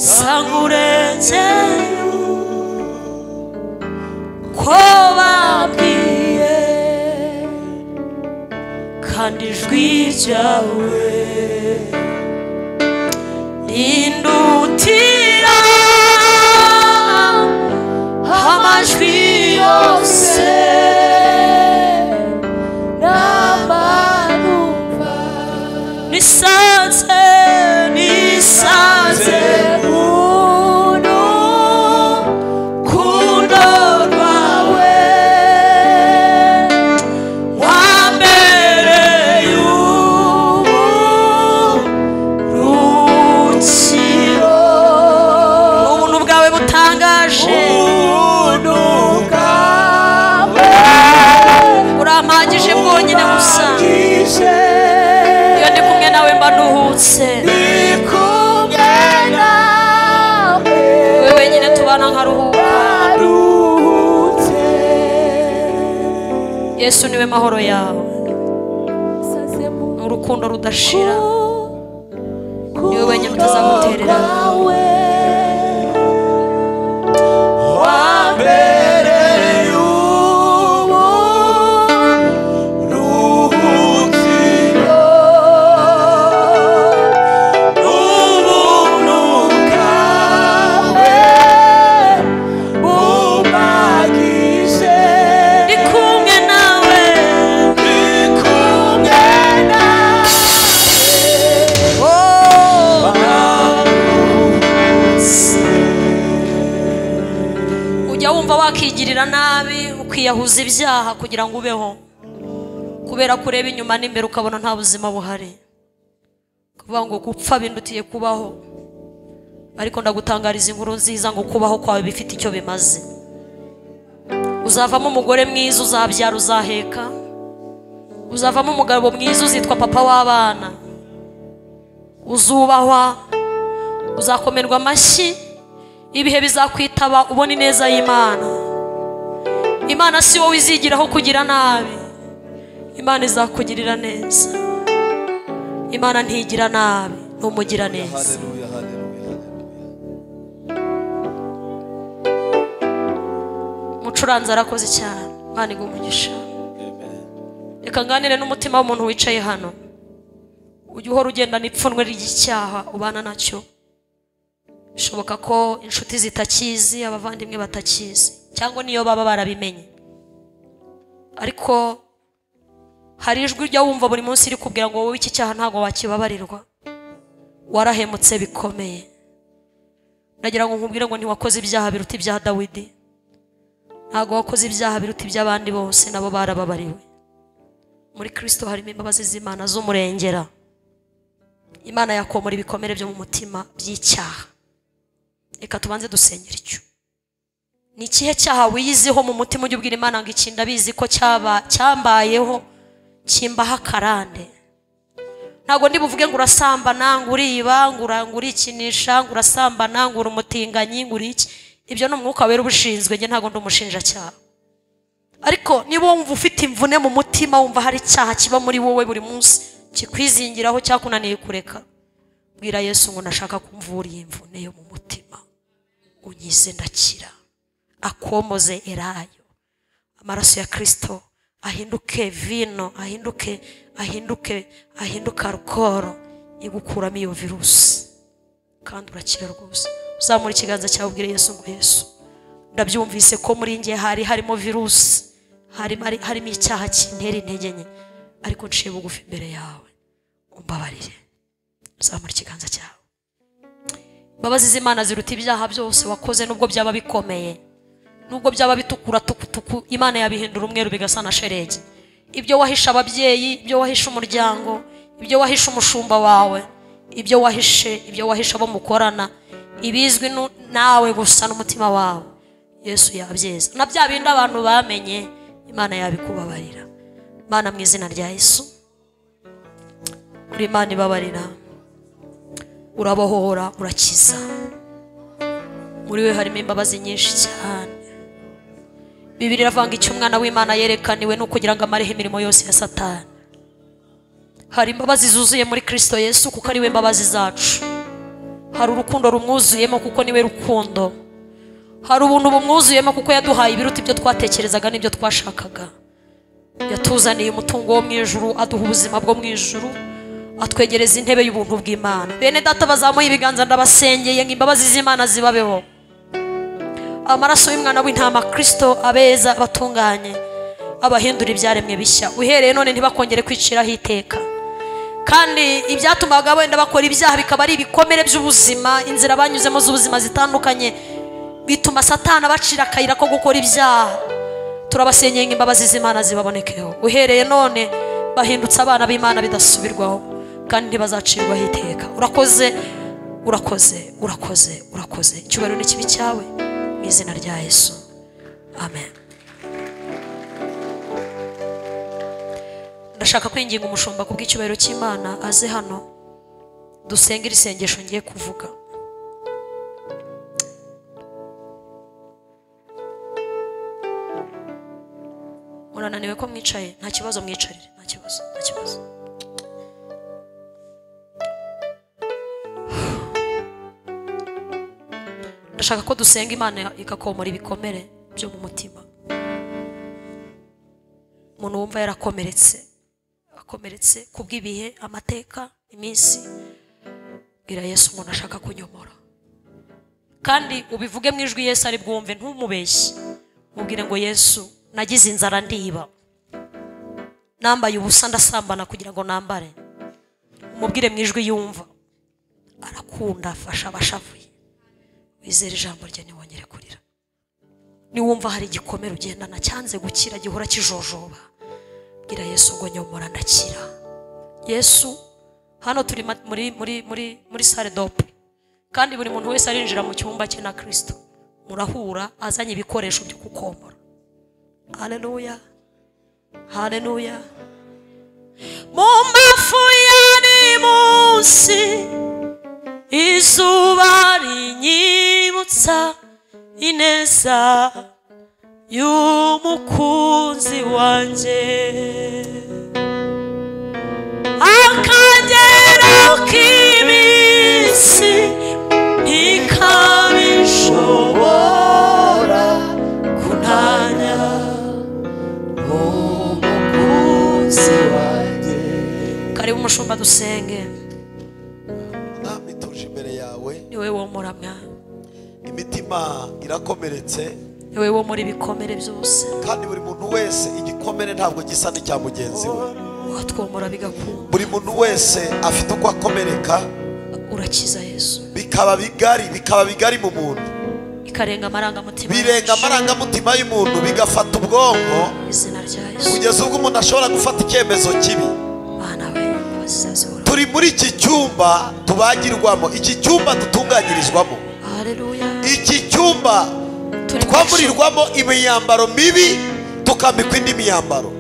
sangurenze ko bambwiye, kandi ijwi ryawe rindutira amajwi yose. Nisanze, nisanze urukundo rwawe wambereye uburuhukiro. Ubuntu bwawe butangaje, ubuntu bwawe burampagije bwonyine gusa. Iyo ndi kumwe nawe mba nduhutse, wewe wenyine tubana nkaruhuka. Yesu niwe mahoro yawe, urukundo rudashira, niwe wenyine utazagutererana. Ndi kumwe nawe, oh. Ujya wumva wakigirira nabi, ukiyahuza ibyaha kugira ngo ubeho, kubera kureba inyuma n'imbere ukabona nta buzima buhari, kuvuga ngo gupfa bindutiye kubaho. Ariko ndagutangariza inkuru nziza ngo kubaho kwawe bifite icyo bimaze. Uzavamo umugore mwiza, uzabyara, uzaheka. Uzavamo umugabo mwiza, uzitwa papa w'abana, uzubahwa, uzakomerwa amashyi, ibihe bizakwitaba ubona ineza y'Imana. Imana si wowe izigiraho kugira nabi, Imana izakugirira neza. Imana ntigira nabi, numugira neza. Haleluya, haleluya, haleluya. Mucuranzi arakoze cyane, Imana iguhe umugisha. Amen. Reka nganire n'umutima w'umuntu wicaye hano. Ujya uhora ugenda n'ipfunwe ry'icyaha ubana nacyo. Bishoboka ko inshuti zitakizi, abavandimwe batakizi, cyangwa niyo baba barabimenye. Ariko hari ijwi ujya wumva buri munsi rikubwira ngo wowe iki cyaha ntabwo wakibabarirwa, warahemutse bikomeye. Ndagira ngo nkubwire ngo ntiwakoze ibyaha biruta ibya Dawidi, ntabwo wakoze ibyaha biruta iby'abandi bose, nabo barababariwe. Muri Kristo harimo imbabazi z'Imana z'umurengera. Imana yakomora ibikomere byo mu mutima by'icyaha. Reka tubanze dusengera icyo. Ni ikihe cyaha wiyiziho mu mutima ujya ubwira Imana ngo iki ndabizi ko cyambayeho, kimbaho akarande? Ntabwo ndi buvuge ngo urasambana, ngo uriba, ngo urikinisha, ngo urasambana, ngo uri umutinganyi, ngo uri iki. Ibyo ni umwuka wera ubushinzwe, njye ntabwo ndi umushinjacyaha. Ariko niba wumva ufite imvune mu mutima, wumva hari icyaha kiba muri wowe buri munsi kikwizingiraho cyakunaniye kureka, bwira Yesu ngo ndashaka kumvura iyi mvune yo mu mutima, unyize ndakira. Akomoze erayo, amaraso ya Kristo ahinduke vino, ahinduke ahinduke ahinduke alukoro igukuramo iyo virusi, kandi urakira rwose. Uzamura ikiganza cyawe ubwire Yesu ngo Yesu, ndabyumvise ko muri njye hari harimo virusi, harimo icyaha kintera intege nke, ariko nciye bugufi imbere yawe, umbabarire. Uzamura ikiganza cyawe. Imbabazi z'Imana ziruta ibyaha byose wakoze, nubwo byaba bikomeye, nubwo byaba bitukura tukutuku, Imana yabihindura umweru bigasa na sheregi. Ibyo wahishe ababyeyi, ibyo wahishe umuryango, ibyo wahishe umushumba wawe, ibyo wahishe abo mukorana, ibizwi nawe gusa n'umutima wawe, Yesu yabyeza. Na bya bindi abantu bamenye, Imana yabikubabarira. Imana mu izina rya Yesu, uri Imana ibabarira, urabohora, urakiza. Muri we harimo imbabazi nyinshi cyane. Bibiliya iravanga icyo umwana w'Imana yerekaniwe no kugira ngo amareho imirimo yose ya Satani. Hari imbabazi zuzuye muri Kristo Yesu kuko ari we mbabazi zacu. Hari urukundo rumwuzuyemo kuko niwe rukundo. Hari ubuntu bumwuzuyemo kuko yaduhaye ibiruta ibyo twatekerezaga n'ibyo twashakaga. Yatuzaniye umutungo wo mu ijuru, aduha ubuzima bwo mu ijuru, atwegereza intebe y'ubuntu bw'Imana. Bene data bazamuye ibiganza, ndabasengeye ngo imbabazi z'Imana zibabeho. Amaraso y'umwana w'intama Kristo abeza abatunganye, abahindura ibyaremwe bishya. Uhereye none ntibakongere kwiciraho iteka. Kandi ibyatumaga wenda bakora ibyaha bikaba ari ibikomere by'ubuzima, inzira banyuzemo z'ubuzima zitandukanye, bituma Satani abacira akayira ko gukora ibyaha. Turabasenyeye ngo imbabazi z'Imana zibabonekeho. Uhereye none bahindutse abana b'Imana bidasubirwaho, kandi ntibazacirwaho iteka. Urakoze, urakoze, urakoze, urakoze. Icyubahiro n'ikibi cyawe mu izina rya Yesu, amen. Ndashaka kwinginga umushumba kubw'icyubahiro cy'Imana aze hano dusenge iri sengesho ngiye kuvuga. Murananiwe ko mwicaye? Nta kibazo, mwicarire, nta kibazo, nta kibazo. Ndashaka ko dusenga Imana ikakomora ibikomere byo mu mutima. Umuntu wumva yarakomeretse, akomeretse kubw'ibihe, amateka, iminsi, bwira Yesu ngo ndashaka kunyomora. Kandi ubivuge mu ijwi Yesu ari bwumve, ntumubeshye. Mubwire ngo Yesu, nagize inzara ndiba, nambaye ubusa ndasambana kugira ngo nambare. Umubwire mu ijwi yumva. Arakunda, afasha abashavuye. Wizere ijambo rye ntiwongere kurira. Niwumva hari igikomere ugendana cyanze gukira, gihora kijojoba, bwira Yesu ngo nyomora ndakira. Yesu, hano turi muri muri muri muri salle d'op, kandi buri muntu wese arinjira mu cyumba cye na Kristo. Murahura azanye ibikoresho byo kukomora. Haleluya, haleluya. Mu mafu yari munsi, izuba rinyibutsa ineza y'umukunzi wanjye. Akagera k'iminsi ntikabishobora kuntanya n'umukunzi yawe. Ni wowe womora Mwami. Imitima irakomeretse. Ni wowe womora ibikomere byose. Kandi buri muntu wese igikomere ntabwo gisa n'icya mugenzi we. Watwomora bigakunda. Buri muntu wese afite uko akomereka. Urakiza Yesu. Bikaba bigari mu muntu. Ikarenga amarangamutima. Birenga amarangamutima y'umuntu bigafata ubwonko. Izina rya Yesu. Kugeza ubwo umuntu ashobora gufata icyemezo kibi. Bana we bazizazo. Turi muri iki cyumba tubagirwamo, iki cyumba dutunganyirizwamo. Haleluya. Iki cyumba twamurirwamo imyambaro mibi tukambikwa indi myambaro.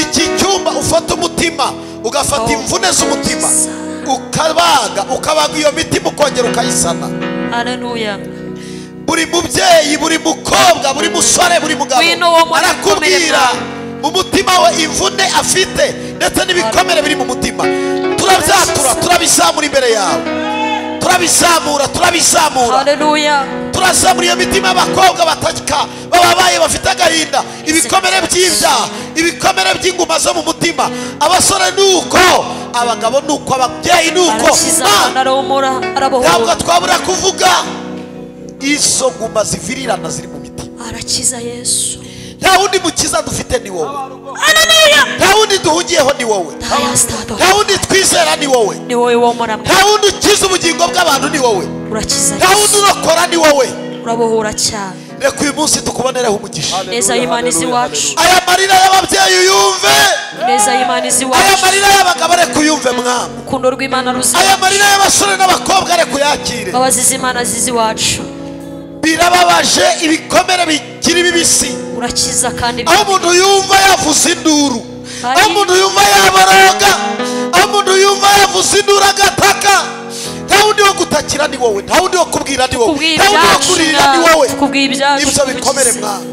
Iki cyumba ufata umutima ugafata imvune z'umutima ukabaga iyo mitima ukongera ukayisana. Haleluya. Buri mubyeyi, buri mukobwa, buri musore, buri mugabo arakubwira mu mutima we imvune afite ndetse n'ibikomere biri mu mutima. Turabyatura, turabizamura imbere yawe. Turabizamura. Haleluya. Turazamura iyo mitima y'abakobwa bataka bababaye bafite agahinda, ibikomere by'ibyaha, ibikomere by'inguma zo mu mutima. Abasore nuko, abagabo nuko, ababyeyi nuko. Ntabwo twabura kuvuga izo nguma zivirirana ziri mu mitima. Arakiza Yesu. Nta wundi mukiza dufite ni wowe. Haleluya. Nta wundi duhugiyeho ni wowe. Nta wundi twizera ni wowe. Ni wowe womora. Nta wundi ukiza ubugingo bw'abantu ni wowe. Urakiza. Nta wundi urokora ni wowe. Urabohora cyane. Reka uyu munsi tukubonereho umugisha. Neza y'Imana izi iwacu. Aya marira y'ababyeyi uyumve. Neza y'Imana izi iwacu. Aya marira y'abagabo reka uyumve Mwami. Urukundo rw'Imana ruzi. Aya marira y'abasore n'abakobwa reka uyakire. Imbabazi z'Imana zizi iwacu. Birababaje ibikomere bikiri bibisi. Urakiza kandi aho umuntu yumva yavuze induru, aho umuntu yumva yaboroga, aho umuntu yumva yavuze induru agataka. Nta wundi wo gutakira ni wowe, nta wundi wo kubwira ni wowe, nta wundi wo kurira ni wowe. Ibyo bikomere Mwami,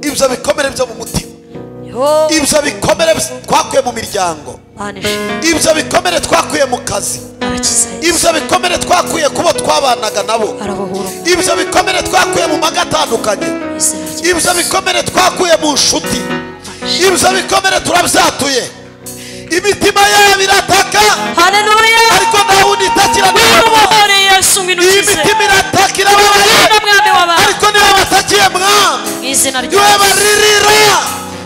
ibyo bikomere byo mu mutima, ibyo bikomere twakuye mu miryango, ibyo bikomere twakuye mu kazi, ibyo bikomere twakuye kubo twabanaga nabo, ibyo bikomere twakuye mu maga atandukanye, ibyo bikomere twakuye mu nshuti, ibyo bikomere turabyatuye. Imitima yabo irataka. Haleluya. Ariko nta wundi itakira ni wowe. Imitima irataka irababaye, ariko niba batakiye Mwami, niwe baririra.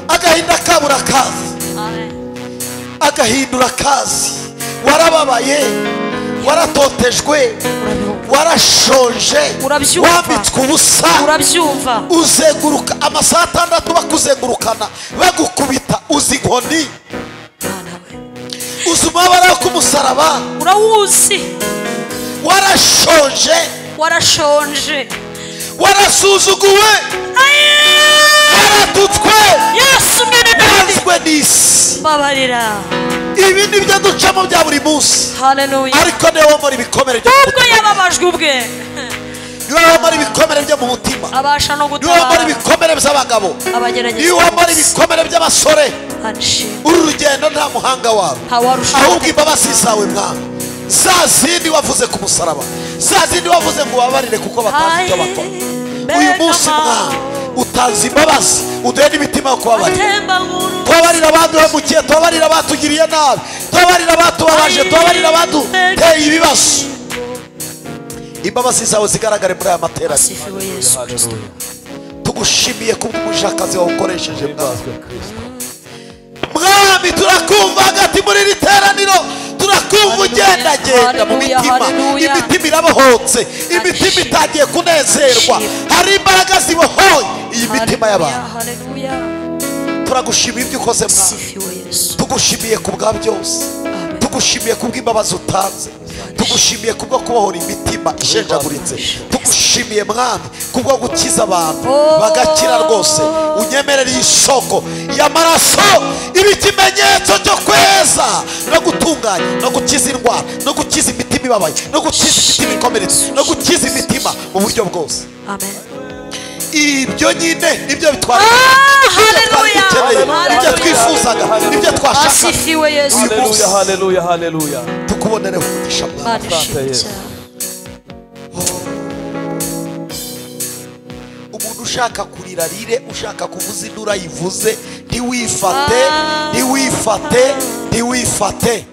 Agahinda kabura kazi, agahindura kazi. Warababaye, waratotejwe, warashonje, wambitswe ubusa, uzenguruka amasaha 6 bakuzengurukana bagukubita, uzi inkoni, uzi umubabaro ku musaraba, urawuzi. Warashonje, warasuzuguwe, waratutswe, Yesu mwene Dawidi, wanzwe n'isi. Mbabarira. Ibi ni byo ducamo bya buri munsi. Haleluya. Ariko niwe womora ibikomere byo mu mutima. Ubwo yababajwe ubwe. Niwe womora ibikomere byo mu mutima. Abasha no gutabara. Niwe womora ibikomere by'abagabo. Niwe womora ibikomere by'abasore. Uru rugendo nta muhanga wawe, ahubwo imbabazi zawe Mwami, za zindi wavuze ku musaraba, za zindi wavuze ngo ubabarire kuko batazi icyo bakora. Uyu munsi Mwami utanze imbabazi, uduhe n'imitima yo kubabarira. Tubabarira abaduhemukiye, tubabarira abatugiriye nabi, tubabarira abatubabaje, tubabarira abaduteye ibibazo. Imbabazi zawe zigaragare muri aya materaniro. Tugushimiye kubw'umujakazi wawe ukoresheje Mwami. Mwami turakumva hagati muri iri teraniro, turakumva ugendagenda mu mitima. Imitima irabohotse, imitima itangiye kunezerwa, hari imbaraga zibohoye iyi mitima y'abantu. Turagushimiye ibyo ukoze Mwami, tugushimiye ku bwa byose, tugushimiye ku bw'imbabazi utanze, tugushimiye kubwo kubohora imitima ishenjaguritse, tugushimiye Mwami kubwo gukiza abantu bagakira rwose. Unyemerere iyi soko y'amaraso iba ikimenyetso cyo kweza no gutunganya no gukiza indwara no gukiza imitima ibabaye no gukiza imitima ikomeretse no gukiza imitima mu buryo bwose. Amen. Ibyo nyine nibyo bitwara, ibyo twifuzaga, ibyo twashakaga. Asifiwe Yesu. Haleluya, haleluya, haleluya. Tukubonereho umugisha Mwami. Umuntu ushaka kurira rire, ushaka kuvuza induru ayivuze, ntiwifate, ntiwifate, ntiwifate.